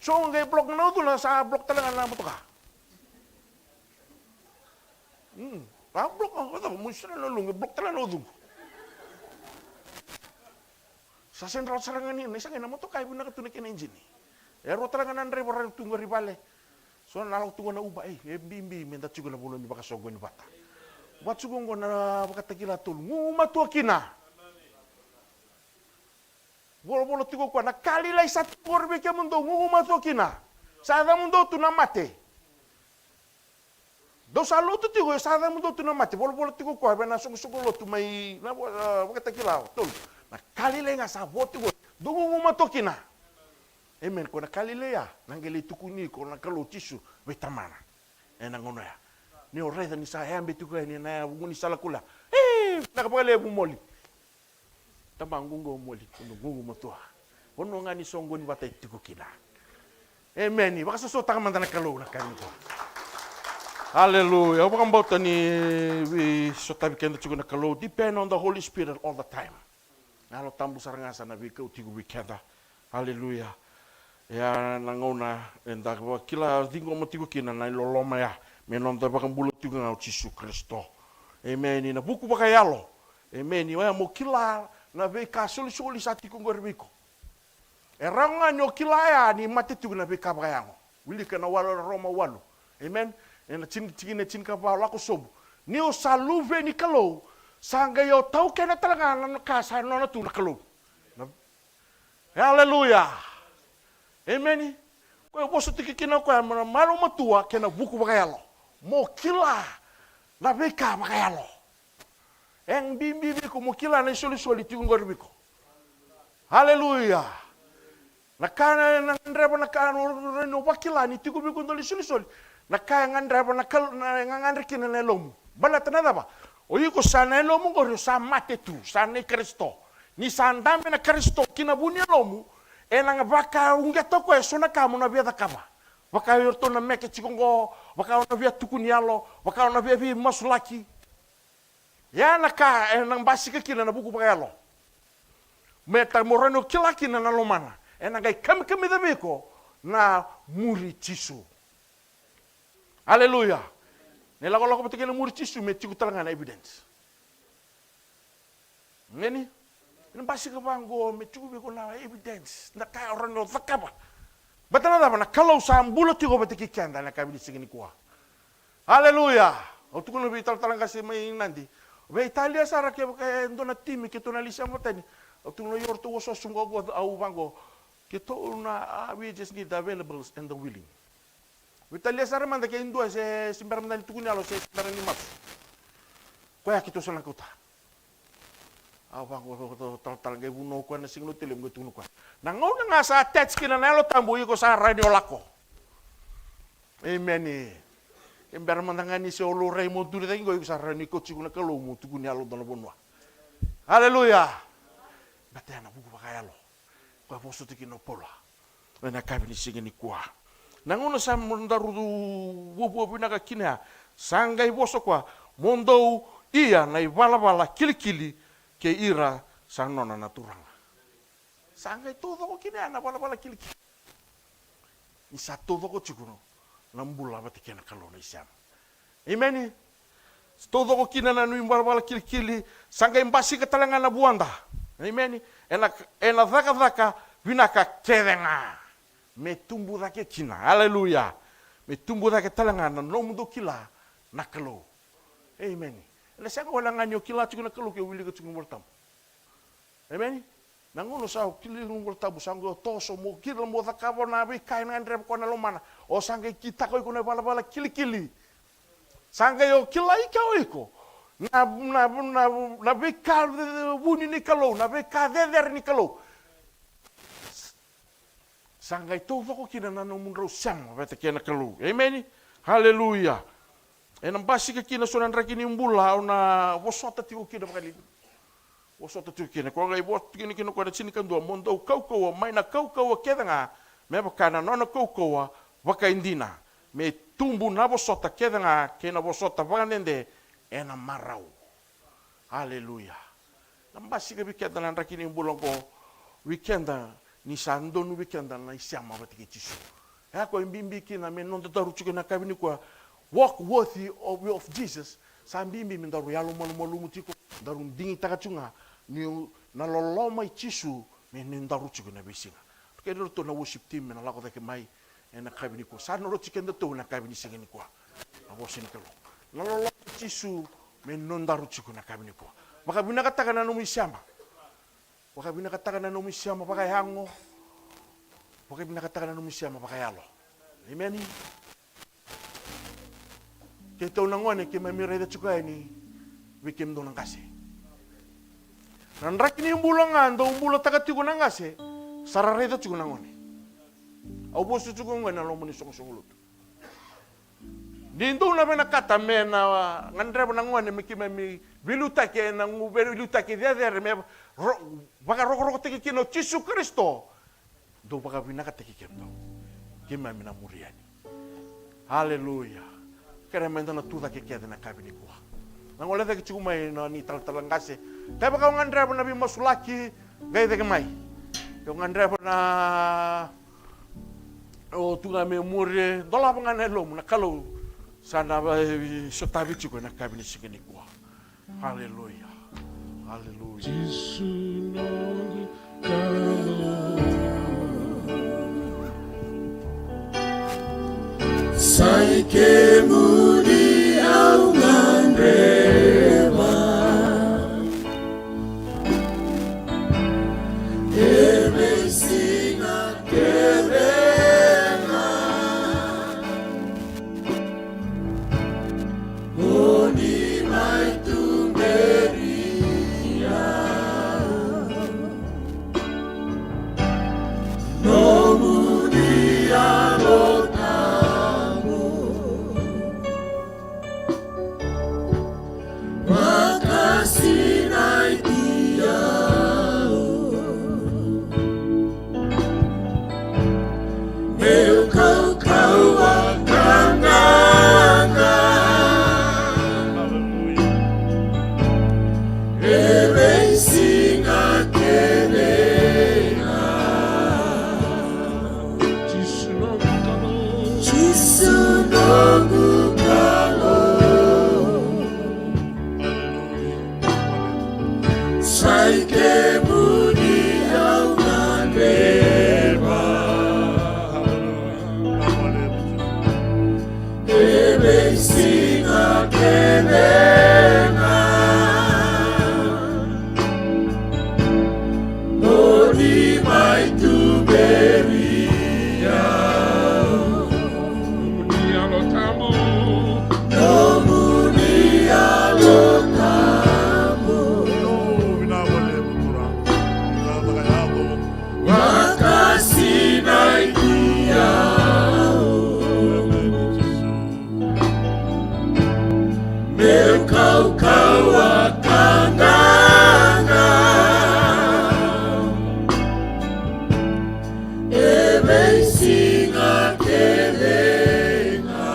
So qai block na ucuna, sa block tale ga na motoka. Hmm. A block, a cava, mo sara na luqu, block tale ga na ucuqu. Sa sega ni rawa sara ga ni, na isa qai na motoka e vinaka tu na kena ijini. E rua tale ga na draiva ra tu qori vale. So na lako tu qo na Uber, ei, e bibi me da tiko na vanua ni vakasoqoni vata. Vaka tiko qo na Vakatakila tolu, gugumatua kina. Volavola tiko o koya, na ka lailai sa tiko qori vei kemudou, gugumatua kina. Sa yacamudou tu na mate. Dou sa lotu tiko, sa yacamudou tu na mate. Volavola tiko o koya vei na soqosoqo lotu mai na vo-, a, Vakatakila tolu. Na ka lailai ga sa vo tiko, dou gugumatua kina. Emeni. Ko na ka lailai ya, na qai lai tukuni iko na Kalou Jisu vei Tamana. Ena gauna ya, ni o raica ni sa yabe tiko yani ena vuku ni sala kula. E, vinaka vakalevu Moli. Tamaqu qo Moli, kua ni gugumatua. Vanua ga ni soqoni vata e tiko kina. Emeni. Vakasosomitaka mada na Kalou na ka nikua. Aleluya. Au vakabauta ni veisotavi keda tiko na Kalou. Depend on the Holy Spirit all the time. Na Yalo Tabu sara ga sa na veikau tiko vei keda. Aleluya. Ia na gauna eda vakila, ciqoma tiko kina na iloloma ya me noda iVakabula tiko ga o Jisu Karisito. Emeni. Na vuku vakayalo. Emeni. Oya mo kila na veika solisoli sa tiko qori vei iko. E rawa ga ni o kila ya ni mate tiko na veika vakayago. Wilika na walu, Roma walu. Emeni. Ena tini, tikina e tinikava, lako sobu. Ni o sa luve ni Kalou, sa qai o taukena tale ga na ka sa nona tu na Kalou. Na E, aleluya. Emeni. Koya e vosa tiko kina o koya na yalomatua kei na vuku vakayalo. Mo kila na veika vakayalo. E bibi vei iko mo kila na isolisoli tiko qori vei iko. Aleluya. Na ka na, na gadreva na ka, na, na, na vakila ni tiko vei iko dua na isolisoli. Na ka e gadreva na Kal-, na, e gagadre kina na yalomu. Baleta na cava? O iko sa na yalomu qori, o sa mate tu, sa nei Karisito. Ni sa dabe na Karisito ki na vu ni yalomu, ena vakauqeta o koya eso na ka mo na via cakava. Vaka o iratou na meke tiko qo, vaka o na via tukuni yalo, vaka o na via veimasulaki. Ia na ka ena basika kina na vuku vakayalo. Me ta mo rawa ni o kila kina na lomana. Ena qai kamikamica vei iko na muri Jisu. Aleluya. Na ilakolako vata kei na muri Jisu me tiko tale ga na evidence. Emeni. Ena basika vaqo me tiko vei iko na evidence. Na ka o rawa ni o cakava. Baleta na cava? Na Kalou sa bula tiko vata kei keda ena yakavi ni siga nikua. Aleluya. Au tukuna vei talatala qase mai Nadi. Veitalia sara kevaka e dua na timi keitou na lai sema vata yani. Au tukuna, io, ratou osooso qo, au vaqo. Keitou na, ah, we just need the availables and the willing. Veitalia sara mada ke dua se, se bera mada ni tukuni yalo se, se bera ni masu. Koya keitou sa na kauta. Au vaqo, talatala qai vunau koya na siga Lotulevu qai tukuna koya. Na gauna ga sa attach kina na Yalo Tabu, iko sa rawa ni o lako. Emeni. E bera mada ga ni se o laurai mo duri cake qo, iko sa rawa ni kauti iko na Kalou mo tukuni yalo dua na vanua. Aleluya. Baleta ya na vuku vakayalo. Koya vosa tiko kina o Paula. Ena yakavi ni siga nikua. Na gauna sa mo daru vuavua vinaka kina ya, sa qai vosa koya, mo dou ia na ivalavala kilikili kei ira sa nona na Turaga. Sa qai taucoko kina ya na valavala kilikili. Ni sa taucoko tiko na bula vata kei na Kalou na isema. Emeni. Taucoko kina na nui valavala kilikili, sa qai basika tale ga na vuada. Emeni. Ena, ena cakacaka vinaka kece ga. Me tubu cake kina. Aleluya. Me tubu cake tale ga na nomudou kila na Kalou. Emeni. Ena sega wale ga ni o kila tiko na Kalou ke o wilika tiko na iVolatabu. Emeni. Na gauna sa o kila na iVolatabu, sa qai o toso mo kila mo cakava na veika ena gadreva koya na lomana. O sa qai kitaka o iko na valavala kilikili. Sa qai o kila i ke o iko na, na, na, na veika vuni ni Kalou, na veika cecere ni Kalou. Sa qai taucoko kina na nomudrau sema vata kei na Kalou. Emeni. Haleluya. Ena basika kina so na draki ni bula au na vosota tiko kina vakaliu. Vosota tiko kina. Ko qai vosota kina kina ko na tinikadua, mo dou kaukauwa mai na kaukauwa kece ga me vaka na nona kaukauwa vakaidina, me tubu na vosota kece ga kei na vosota vakadede ena marau. Aleluya. Na basika vei keda na draki ni bula oqo, vei keda ni sa donu vei keda na isema vata kei Jisu. E a koya e bibi kina me noda daru tiko na yakavi nikua, walk worthy of, of Jesus. Sa bibi me daru yalomalumalumu tiko, daru digitaka tiko ga ni na loloma i Jisu me ni daru tiko na veisiga. Kei iratou na worship team me na lako cake mai ena yakavi nikua. Sa na roti kedatou na yakavi ni siga nikua. Na vosa ni Kalou. Na loloma i Jisu me nodaru tiko na yakavi nikua. Vakavinakataka na nomu isema. Vakavinakataka na nomu isema vakayago. Vakavinakataka na nomu isema vakayalo. Emeni. Keitou na gone keimami raica tiko yani vei kemudou na qase. Na draki ni bula ga dou bulataka tiko na qase, sa ra raica tiko na gone. Au vosa tiko oqo ena loma ni soqosoqo lotu. Ni dou na vinakata me na gadreva na gone me keimami veiliutaki ena gu veiliutaki cecere me ro-, vakarokorokotaki kina o Jisu Karisito. Dou vakavinakataki kemudou. Keimami na muri yani. Aleluya. Kerea meda na tu cake kece na yakavi nikua. Na gole cake tiko mai na ni talatala qase. Kevaka o gadreva na veimasulaki, qai cake mai. Ke o gadreva na, o tu ga me muri, dolava ga na yalomu, na Kalou sa na veisotavi tiko ena yakavi ni siga nikua. Aleluya. Aleluya. Jisu noqu Kalou. Sa i kemuni au gadreva. E veisiga kece ga. Oni mai tuberi au. Nomuni Yalo Tabu. Vakasinaiti au. Meu kaukauwa ka qaqa. Aleluya. E veisiga kece ga. Jisu noqu Kalou. Jisu noqu Kalou. Aleluya. Sa i kemuni au gadreva. E veisiga kece ga. Oni mai tuberi au. Nomuni Yalo Tabu. Nomuni Yalo Tabu. Io, vinaka vakalevu Turaga. Vinaka vakalevu. Vakasinaiti au. Meu kaukauwa ka qaqa. E veisiga kece ga.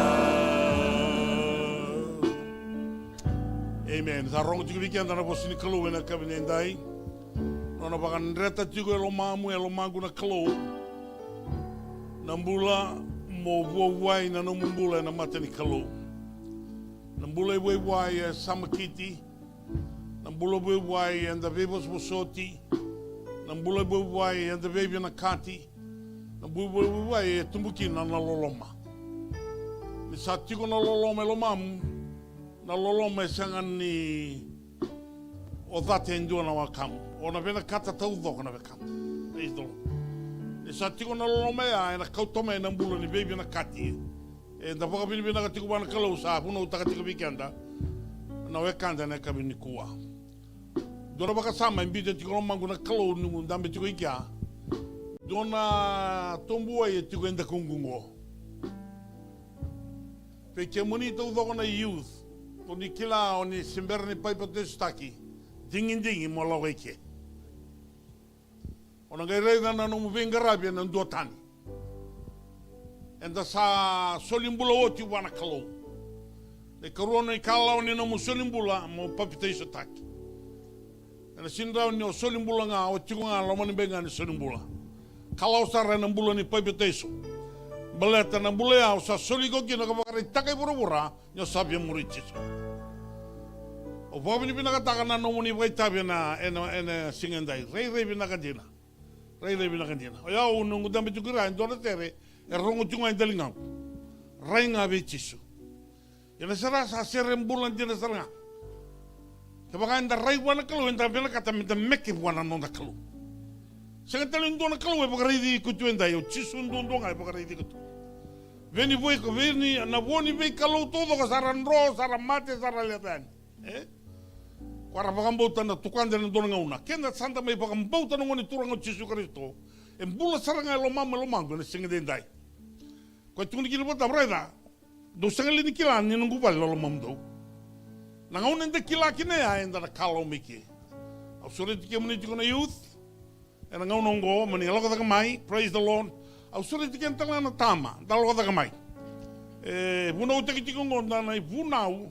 Amen. Sa rogo tiko vei keda na vosa ni Kalou ena yakavi ni dai. Nona vakadreta tiko e lomamu, e lomaqu na Kalou. Na bula mo vuavuai na nomu bula ena mata ni Kalou. Na bula e vuavuai e samakiti. Na bula vuavuai eda veivosovosoti. Na bula vuavuai eda veivinakati. Na bula vuavuai e tubu kina na loloma. Ni sa tiko na loloma e lomamu, Na loloma e sega ni o cata e dua na wekamu. O na vinakata taucoko na wekamu. Praise the Lord. Ni sa tiko na loloma ya, ena kauta mai na bula ni veivinakati. Eda vakavinavinaka tiko vua na Kalou sa vunautaka tiko vei keda na wekada ena yakavi nikua. Dua na vakasama e biuta tiko lomaqu na Kalou niu dabe tiko i kea. Dua na tobu wai e tiko e dakuqu oqo. Vei kemuni taucoko na youth, o ni kila o ni se bera ni papitaisotaki, digidigi mo lako i ke. O na qai raica na nomu veiqaravi ena duatani. Eda sa soli bula oti vua na Kalou. Na ikarua ni kalawa ni nomu soli bula mo papitaisotaki. Ena sega ni rawa ni o soli bula ga, o tiko ga loma ni bai ga ni soli bula. Kalawa sara ena bula ni papitaiso. Baleta na bula ya o sa soli iko kina ka vakaraitaka i vuravura ni o sa via muri Jisu. Au vakavinavinakataka na nomuni vakaitavi ena, ena, ena siga edai. Rairai vinaka dina. Rairai vinaka dina. O yau noqu dabe tiko i ra e dua na sere e rogo tiko ga e daligaqu. Rai ga vei Jisu. Ia na sere sa sere bula dina sara ga. Kevaka eda rai vua na Kalou, eda vinakata meda meke vua na noda Kalou. Sega tale ni dua na Kalou e vakaraici iko tu edai, o Jisu duadua ga e vakaraici iko tu. Vei ni vo, vei ni, na vo ni veikalou taucoko sa ra dro, sa ra mate, sa ra leca yani. E? Ko ra vakabauta na tukada ena dua na gauna. Keda sa da mai vakabauta na Gone Turaga o Jisu Karisito. E bula sara ga e lomamu, e lomaqu ena siga edaidai. Koya tukuni kina vata, raica. Dou sega li ni kila ni noqu vale na lomamudou? Na gauna eda kila kina ya, eda na kalawa mai ke. Au sureti kemuni tiko na youth ena gauna oqo, mo ni lako cake mai, praise the Lord. Au sureti keda tale ga na tama, da lako cake mai. E vunautaki tiko oqo, da na ivunau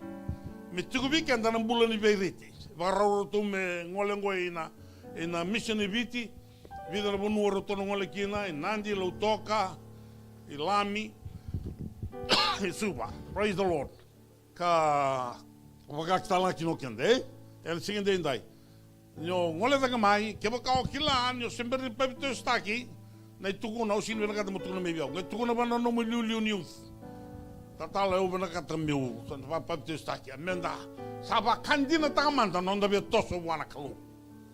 me tiko vei keda na bula ni veireti. Vakarau ratou me gole oqo ina, ina mission e Viti. Vica na vanua ratou na gole kina, i Nadi, Lautoka, i Lami, i Suva. Praise the Lord. Ka vakakitala kina o keda, e? Ena siga edaidai. Ni o gole cake mai, kevaka o kila ni o se bera ni papitaisotaki, na itukuna, au sega ni vinakata mo tukuna mai vei au. Qai tukuna vua na nomu iliuliu ni youth. Tatala, au vinakata meu sa papitaisotaki, a meda sa vakadinataka mada na noda via toso vua na Kalou.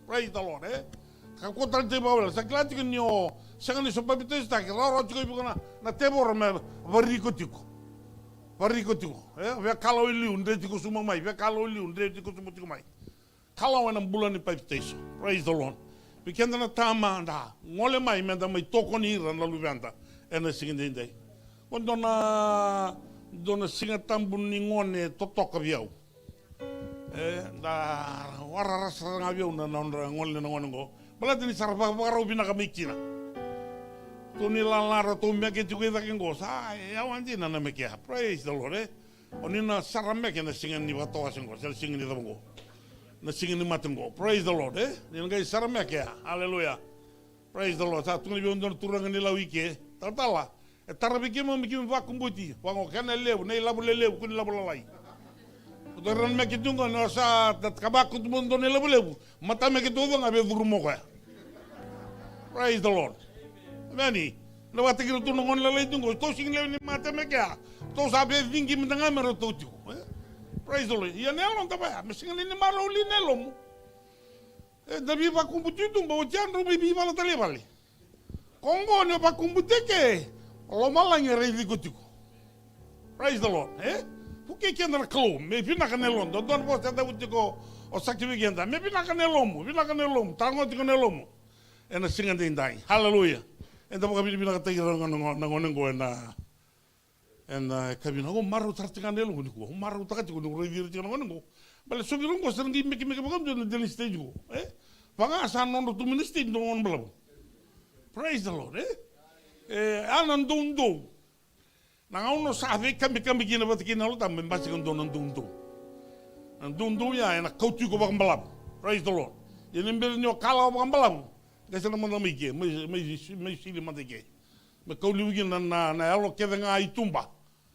Praise the Lord, e? Kakua tale tiko vakawele, sa kila tiko ni o sega ni so papitaisotaki, rawarawa tiko i vuqa na, na tevoro me variko tiko. Variko tiko, e? Via kalawa i liu, dre tiko suma mai, via kalawa i liu, dre tiko suma tiko mai. Kalawa ena bula ni papitaiso. Praise the Lord. Vei keda na tama, da gole mai meda mai tokoni ira na luveda ena siga edaidai. Qo dua na, dua na Siga Tabu ni gone totoka vei au. E, da warara sara ga vei au na, na nodra gole na gone qo. Baleta ni sa ra vakavakarau vinaka mai kina. Tou ni lala ratou meke tiko i cake qo. Sa yawa dina na meke ya. Praise the Lord, e. O ni na sarameke na siga ni vakatawase qo, se na siga ni cava qo. Na siga ni mate qo. Praise the Lord, e. Ni na qai sarameke ya. Hallelujah. Praise the Lord. Sa tukuna vei au dua na turaga ni Lau i ke. Talatala. E tara vei keimami me keimami vakubuti. Vaqo, kena levu, na ilavo lelevu, kua ni lavo lalai. O tou raica na meke tu qo, ni o sa, ka vakubuti mo dua na ilavo levu. Matameke taucoko ga via curu mai o koya. Praise the Lord. Emeni. Na vakatakina tu na gone lalai tu qo, tou sega ni lewe ni matameke ya. Tou sa via cigi mada ga me ratou tiko. E? Praise the Lord. Ia na yaloda vaya, me sega ni marau li na yalomu. E, da veivakubutui tu ba oti ya drau mai veivala tale i vale. Ko oqo ni o vakubuteke, lomalagi e raici iko tiko. Praise the Lord, e? Vukei keda na Kalou, me vinaka na yaloda. Dua na vosa e cavuti tiko o Saki vei keda, me vinaka na yalomu, vinaka na yalomu, taroga tiko na yalomu. Ena siga edaidai, hallelujah. Eda vakavinavinakataki ira na gone, na gone qo ena Ena, e, ka vina, au marautaka tiko ga na yaloqu nikua, au marautaka tiko niu raici ira tiko na gone qo. Baleta so vei ira qo sa ra qai mekemeke vakadua ena dela ni stage qo, e? Vaka sa nodra tu mai na stage dua na gone balavu. Praise the Lord, e? E, a na doudou. Na gauna sa veikabikabi kina vata kei na Yalo Tabu, me basika dua na doudou. Na doudou ya, ena kauti iko vakabalavu. Praise the Lord. Ia ni bera ni o kalawa vakabalavu, qai sa na mada mai ke, mai, mai, mai sili mada i ke. Me kau levu kina na, na, na yalo kece ga i tuba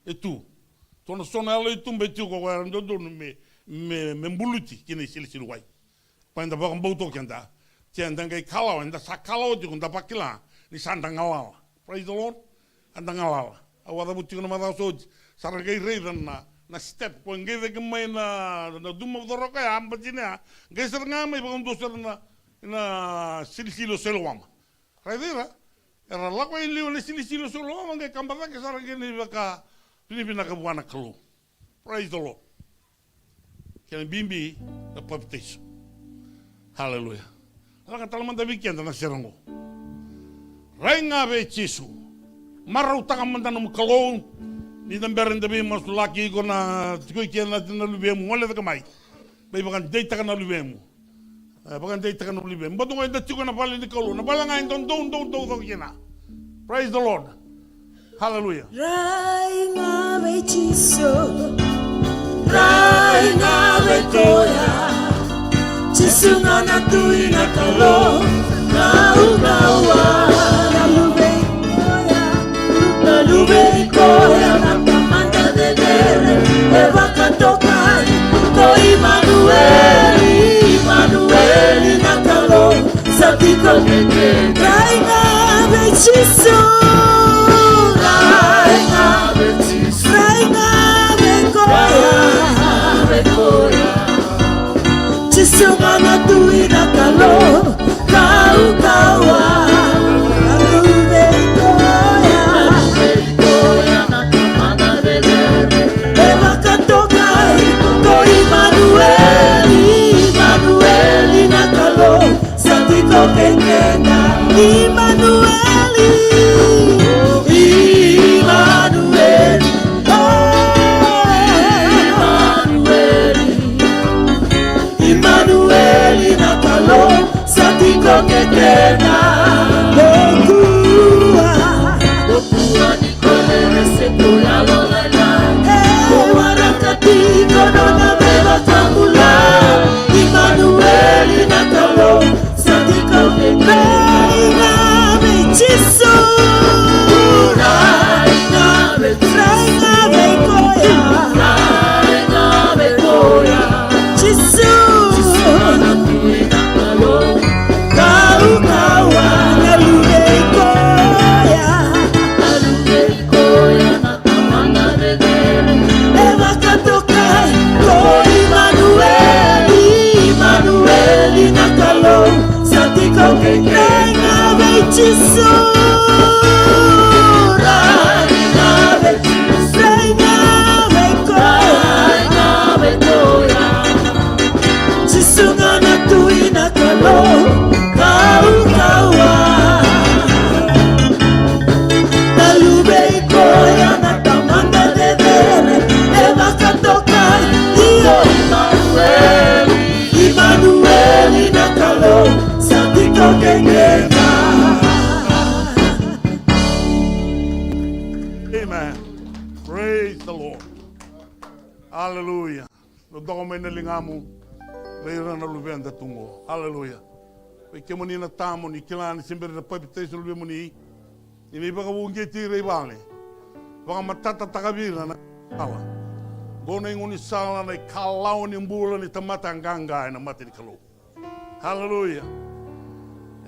e tu. Tou na so na yalo i tuba e tu ko koya era dodonu me, me, me buluti ki na isilisili wai. Koya eda vakabauta o keda. Eda qai kalawa, eda sa kalawa tiko, da vakila ni sa da galala. Praise the Lord. Eda galala. Au a cavuta tiko na macawa sa oti. Sa ra qai raica na, na step, ko qai cake mai na, na duma coroka ya, a batina ya, qai sara ga mai vakadua sara na, na silisili o Siloama. Raica ira, era lako i liu na silisili o Siloama, qai kaba cake sara qai na ivakavinavinaka vua na Kalou. Praise the Lord. Kena bibi na papitaiso. Haleluya. Lako tale mada vei keda na sere oqo. Rai ga vei Jisu. Marautaka mada nomu Kalou. Ni da bera ni da veimasulaki iko na tiko i keda na luvemu, gole cake mai. Mai vakadeitaka na luvemu. E, vakadeitaka na luvemu. Bau tu ga eda tiko na vale ni Kalou. Na vale ga eda dau, dau, dau, dau kina. Praise the Lord. Hallelujah. Rai ga vei Jisu. Rai ga vei koya. Jisu ga na Tui na Kalou. Kau, kau, a, na luve i koya. Na luve i koya na Tamada cecere. E vakatokai ko Imanueli, Imanueli na Kalou. Sa tiko kei keda. Rai ga vei Jisu. Rai ga vei Jisu. Rai ga vei koya. Rai ga vei koya. Jisu ga na Tui na Kalou. Kau, kau, a. Na luve i koya. E vakatokai ko Imanueli, Imanueli na Kalou. Sa tiko kei keda. Imanueli. Imanueli. Oh. Imanueli. Imanueli na Kalou. Sa tiko kei keda. Lokua. Lokua ni Ko waraka tiko nona veivakabula. Imanueli na Kalou sa tiko vei keda. Rai ga vei Jisu. Rai ga vei, rai ga vei koya. Rai ga vei koya. Jisu. Jisu na Tui na Kalou. Kaukauwa na luve i koya. Na luve i koya na Tamana cecere. E vakatokai ko Imanueli, Imanueli na Kalou sa tiko kei keda. Rai ga vei Jisu. Rai ga vei Jisu. Rai ga vei koya. Rai ga vei koya. Jisu ga na Tui na Kalou, kaukauwa. Na luve i koya na Tamana cecere, e vakatokai, io Imanueli, Imanueli na Kalou sa tiko kei keda. Amen. Praise the Lord. Hallelujah. Dodoka mai na ligamu vei ira na luveda tu qo. Aleluya. Vei kemuni na tama ni kila ni se bera na papitaiso na luvemuni, ni na ivakavouqeti ira i vale. Vakamatatataka vei ira na sala. Qo na igaunisala, na ikalawa ni bula ni tamata qaqa ena mata ni Kalou. Aleluya.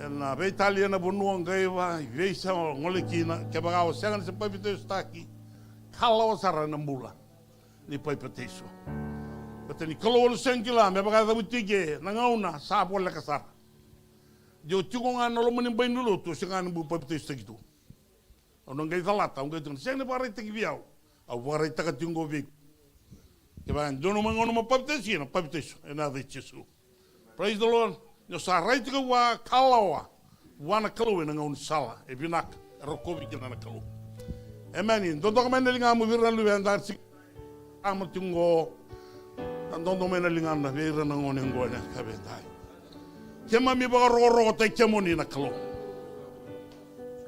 Ena veitalia na vanua qai va, i veisa o gole kina, kevaka o sega ni se papitaisotaki, kalawa sara na bula ni papitaiso. Baleta ni Kalou o na sega kila me vakayacavi tiko na gauna sa voleka sara. De o tiko ga na loma ni bai ni lotu, o sega ni bau papitaisotaki tu. Au na qai calata, au qai tukuna, sega ni vakaraitaki vei au. Au vakaraitaka tiko qo vei iko. Kevaka e dua na gauna mo papitaiso kina, papitaiso ena yaca i Jisu. Praise the Lord. Ni o sa rai tiko vua, kalawa vua na Kalou ena gaunisala e vinaka, e rokovi kina na Kalou. Emeni. Dodoka mai na ligamu vei ira na luveda, sa tama tiko qo. Sa dodo mai na ligana vei ira na gone qo ena yakavi edai. Keimami vakarokorokotaki kemuni na Kalou.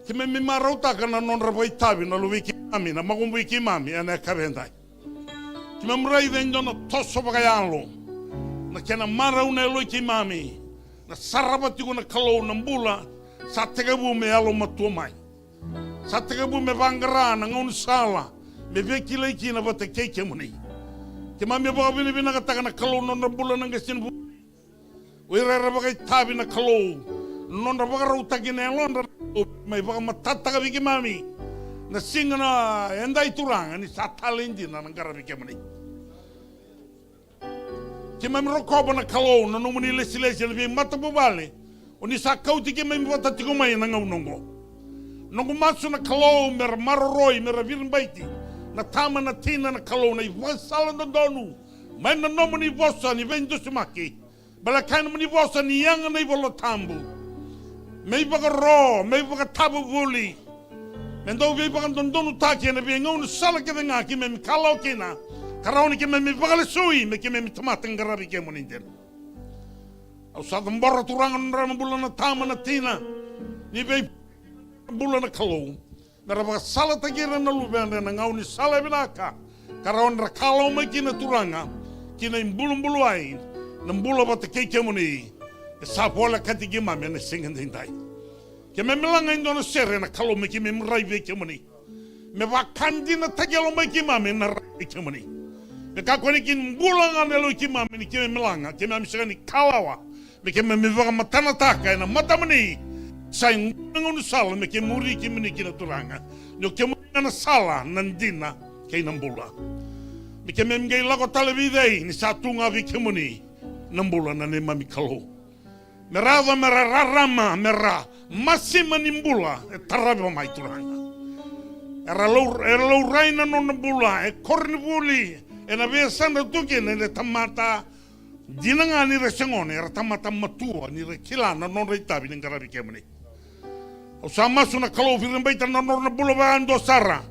Keimami marautaka na nodra vakaitavi na luvei keimami, na makubui keimami ena yakavi edai. Keimami raica e dua na toso vakayalo, na kena marau na yaloi keimami, na sarava tiko na Kalou na bula sa tekivu me yalomatua mai. Sa tekivu me vaqara na gaunisala me veikilai kina vata kei kemuni. Keimami vakavinavinakataka na Kalou na nodra bula na qasenivuli. O ira era vakaitavi na Kalou, na nodra vakarautaki na yalodra na Kalou, mai vakamatatataka vei keimami na siga na edai Turaga, ni sa talei dina na qaravi kemuni. Keimami rokova na Kalou na nomuni lesilesi ena veimatavuvale o ni sa kauti keimami vata tiko mai ena gauna oqo. Noqu masu na Kalou me ra maroroi, me ra viribaiti na tama, na tina, na Kalou, na ivakasala dodonu mai na nomuni vosa ni veidusimaki. Baleta e kaya na nomuni vosa ni yaga na iVola Tabu me ivakaro, me ivakatavuvuli, me dau veivakadodonutaki ena veigaunisala kece ga keimami kalawa kina, ka rawa ni keimami vakalesui me keimami tamata qaravi kemuni dina. Au sa cabora, Turaga, na nodra bula na tama, na tina, ni veibula na Kalou, me ra vakasalataki ira na luvena ena gaunisala e vinaka, ka rawa ni ra kalawa mai kina, Turaga, ki na ibulubuluwai na bula vata kei kemuni e sa volekati keimami ena siga edaidai. Keimami laga e dua na sere na Kalou me keimami rai vei kemuni, me vakadinataki e yalo mai keimami na rai vei kemuni. Me kakua ni kena bula ga na yalo i keimami ni keimami laga, keimami sega ni kalawa me keimami vakamatanataka ena matamuni. Sa i qo na gaunisala me keimami muri kemuni kina, Turaga, ni o kemuni ga na sala, na dina kei na bula. Me keimami qai lako tale vei cei ni sa tu ga vei kemuni na bula, na neimami Kalou? Me ra yaco me ra rarama, me ra masima ni bula e tarava mai, Turaga. Era lau, era laurai na nona bula e koronivuli, ena veiyasana tu kina, ena tamata dina ga ni ra se gone, era tamata matua ni ra kila na nodra itavi ni qaravi kemuni. Au sa masu na Kalou, viribaita na nodra bula vakadua sara.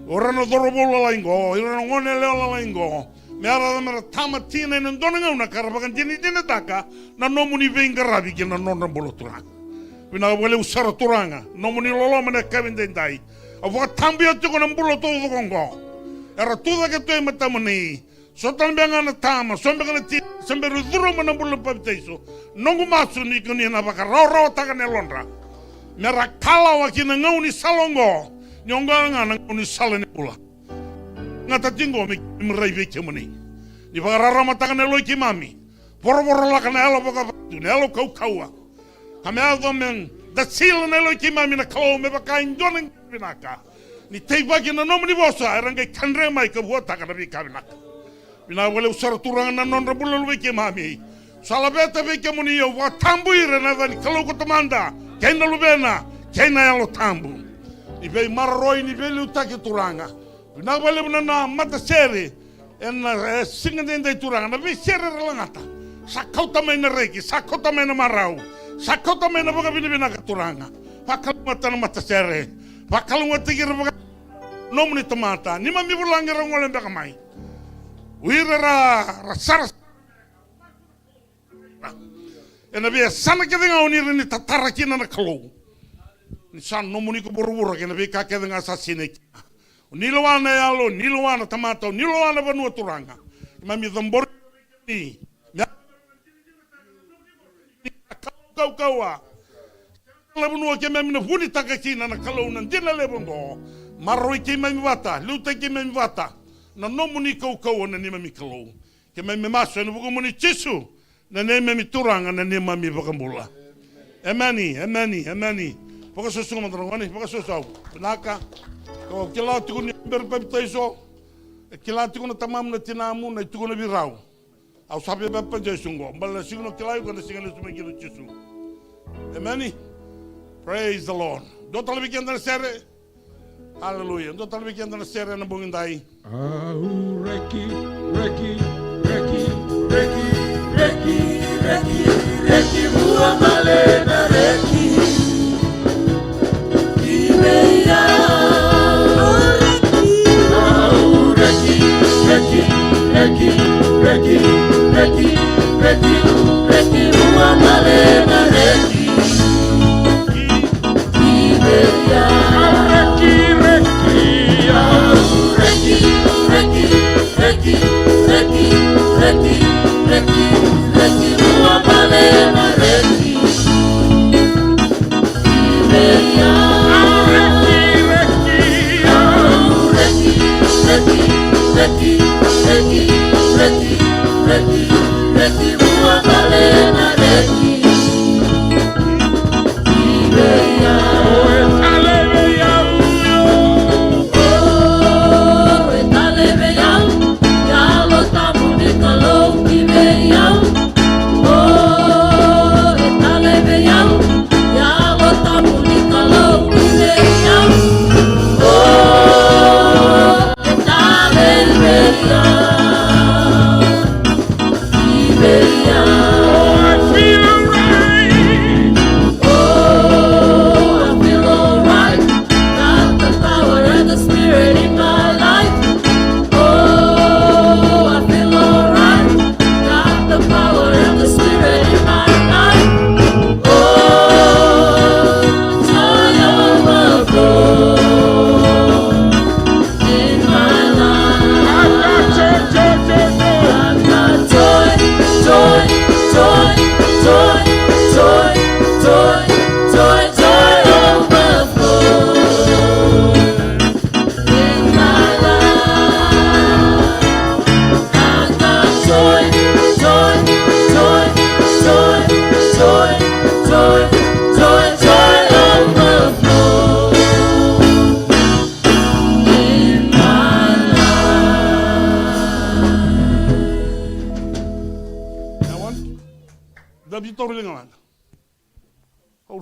O ira na cauravou lalai qo, o ira na gone yalewa lalai qo, me ra yaco me ra tama, tina ena dua na gauna ka ra vakadinadinataka na nomuni veiqaravi ki na nodra bula, Turaga. Vinaka vakalevu sara, Turaga, nomuni loloma na yakavi edaidai. Au vakatabuya tiko na bula taucoko oqo era tu cake tu e matamuni. So tale beka ga na tama, so beka na tina, se bera ni curuma na bula ni papitaiso. Noqu masu ni ko ni na vakarawarawataka na yalodra me ra kalawa ki na gaunisala oqo, ni oqo ga na gaunisala ni bula. Gata tiko qo me keimami rai vei kemuni. Ni vakararamataka na yalo i keimami. Vorovorolaka na yalo vakavatu, na yalo kaukauwa, ka me yaco me dasila na yalo i keimami na Kalou, me vaka e dua na qele vinaka. Ni teivaki na nomuni vosa, era qai kadre mai ka vuataka na veika vinaka. Vinaka vakalevu sara, Turaga, na nodra bula luvei keimami. Sa laveta vei kemuni, au vakatabui ira ena yaca ni Kalou ko Tamada, kei na Luvena, kei na Yalo Tabu. Ni veimaroroi, ni veiliutaki, Turaga. Vinaka vakalevu na, na matasere ena, e, siga edaidai, Turaga, na veisere era lagata. Sa kauta mai na reki, sa kauta mai na marau, sa kauta mai na vakavinavinaka, Turaga. Vakalougatataka na matasere, vakalougatataki ira vaka nomuni tamata, neimami vulagi era gole beka mai. O ira ra, ra sara ena veiyasana kece ga o ni rawa ni tatara kina na Kalou. Ni sa nomuni ko vuravura kei na veika kece ga sa sinai kina. O ni lewa na yalo, o ni lewa na tamata, o ni lewa na vanua, Turaga. Keimami cabori ni me kaukauwa na vanua keimami na vunitaka kina na Kalou na dina levu oqo. Maroroi keimami vata, liutaki keimami vata na nomuni kaukauwa na neimami Kalou. Keimami masu ena vukumuni Jisu, na neimami Turaga, na neimami Vakabula. Emeni, emeni, emeni. Vakasusu mada na gone, vakasusu. Vinaka. Ko kila tiko ni bera papitaiso, e kila tiko na tamamu na tinamu na itukuna vei rau. Au sa via papitaiso qo, baleta na siga ni kila iko na siga lesu mai kina o Jisu. Emeni. Praise the Lord. Dua tale vei keda na sere. Aleluya. Dua tale vei keda na sere ena bogi dai. Au reki, reki, reki, reki, reki, reki, reki, rua male na reki. Ki vei au. Au reki, reki, reki, reki, reki, reki, reki, rua male na reki.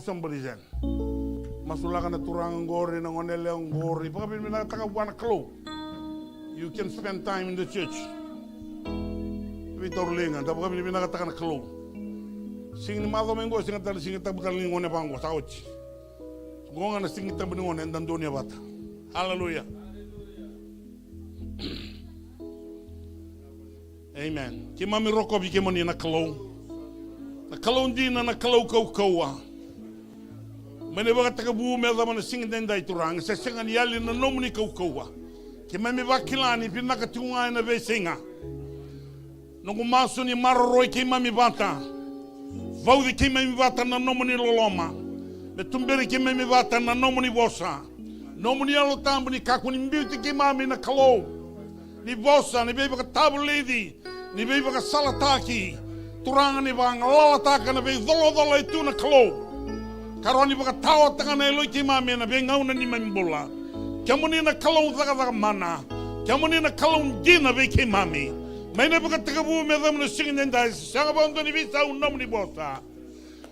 Somebody said. Masulaka na turaga qori, na gone yalewa qori, vakavinavinakataka vua na Kalou. You can spend time in the church. Veitauri liga, da vakavinavinakataka na Kalou. Siga ni macawa mai qo, sega tale, siga tabu tale ni gone vaqo, sa oti. Qo ga na Siga Tabu ni gone, eda donuya vata. Hallelujah. Amen. Keimami rokovi kemuni na Kalou. Na Kalou dina, na Kalou kaukauwa. Mai na ivakatekivu me yacova na siga edaidai, Turaga, se sega ni yali na nomuni kaukauwa. Keimami vakila ni vinaka tiko ga ena veisiga. Noqu masu ni maroroi keimami vata. Vauci keimami vata na nomuni loloma. Me tuberi keimami vata na nomuni vosa. Nomuni Yalo Tabu ni kakua ni biuti keimami na Kalou. Ni vosa, ni veivakatavulici, ni veivakasalataki. Turaga, ni vagalalataka na veicolacola e tu na Kalou. Ka rawa ni vakataotaka na yaloi keimami ena veigauna ni neimami bula. Kemuni na Kalou cakacaka mana. Kemuni na Kalou dina vei keimami. Mai na ivakatekivu me yacova na siga edaidai, e sega vakadua ni veisau na nomuni vosa.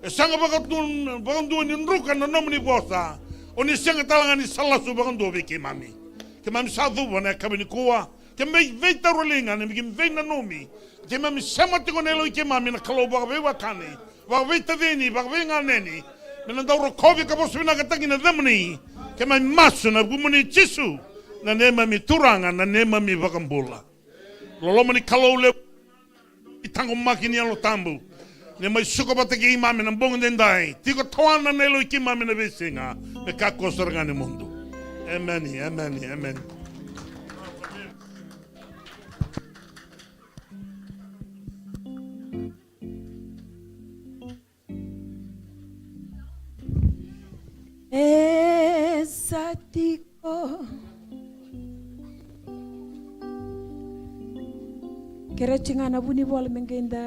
E sega vakadua, vakadua ni druka na nomuni vosa. O ni sega tale ga ni sa lasu vakadua vei keimami. Keimami sa cuva na yakavi nikua. Keimami veitauri liga, keimami veinanumi. Keimami sema tiko na yaloi keimami na Kalou vakaveiwekani, vakaveitacini, vakaveiganeni. Me na dau rokovi ka vosa vinakataki na yacamuni. Keimami masu ena vukumuni Jisu, na neimami Turaga, na neimami iVakabula. Loloma ni Kalou levu ni taqomaki ni Yalo Tabu, ni mai suka vata kei keimami na bogi edaidai. Tiko tawana na yaloi keimami ena veisiga, me kakua sara ga ni mudu. Emeni, emeni, emeni. E sa tiko. Kerei tiko ga na vunivola me qai da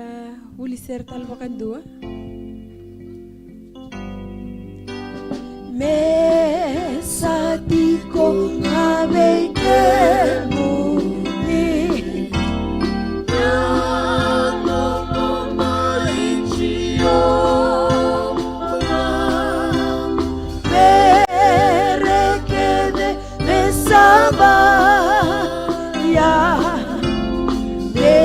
vuli sere tale vakadua. Me sa tiko ga vei kemuni. Verekete me sa vaya, me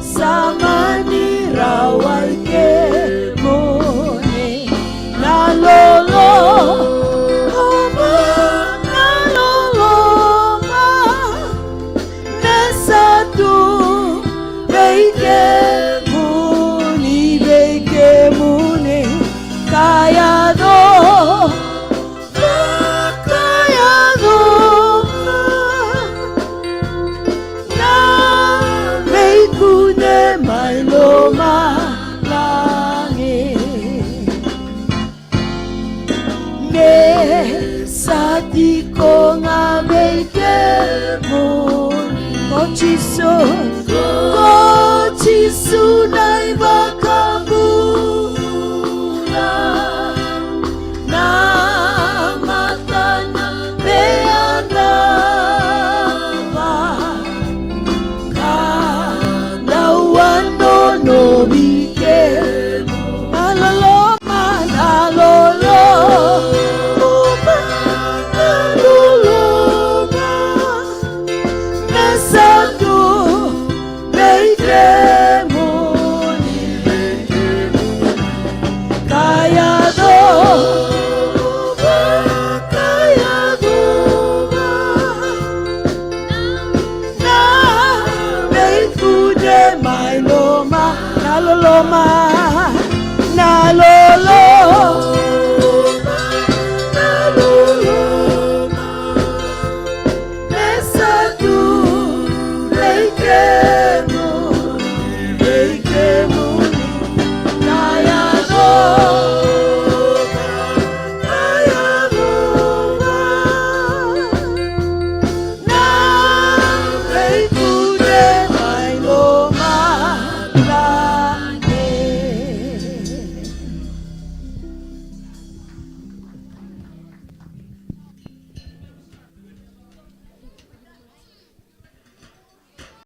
sa mani rawai kemuni. Na loloma, na loloma, me sa tu vei kemuni, vei kemuni, ka yaco, ka yaco na veikune mai lomalagi. Me sa tiko ga vei kemuni. Ko Jisu, ko Jisu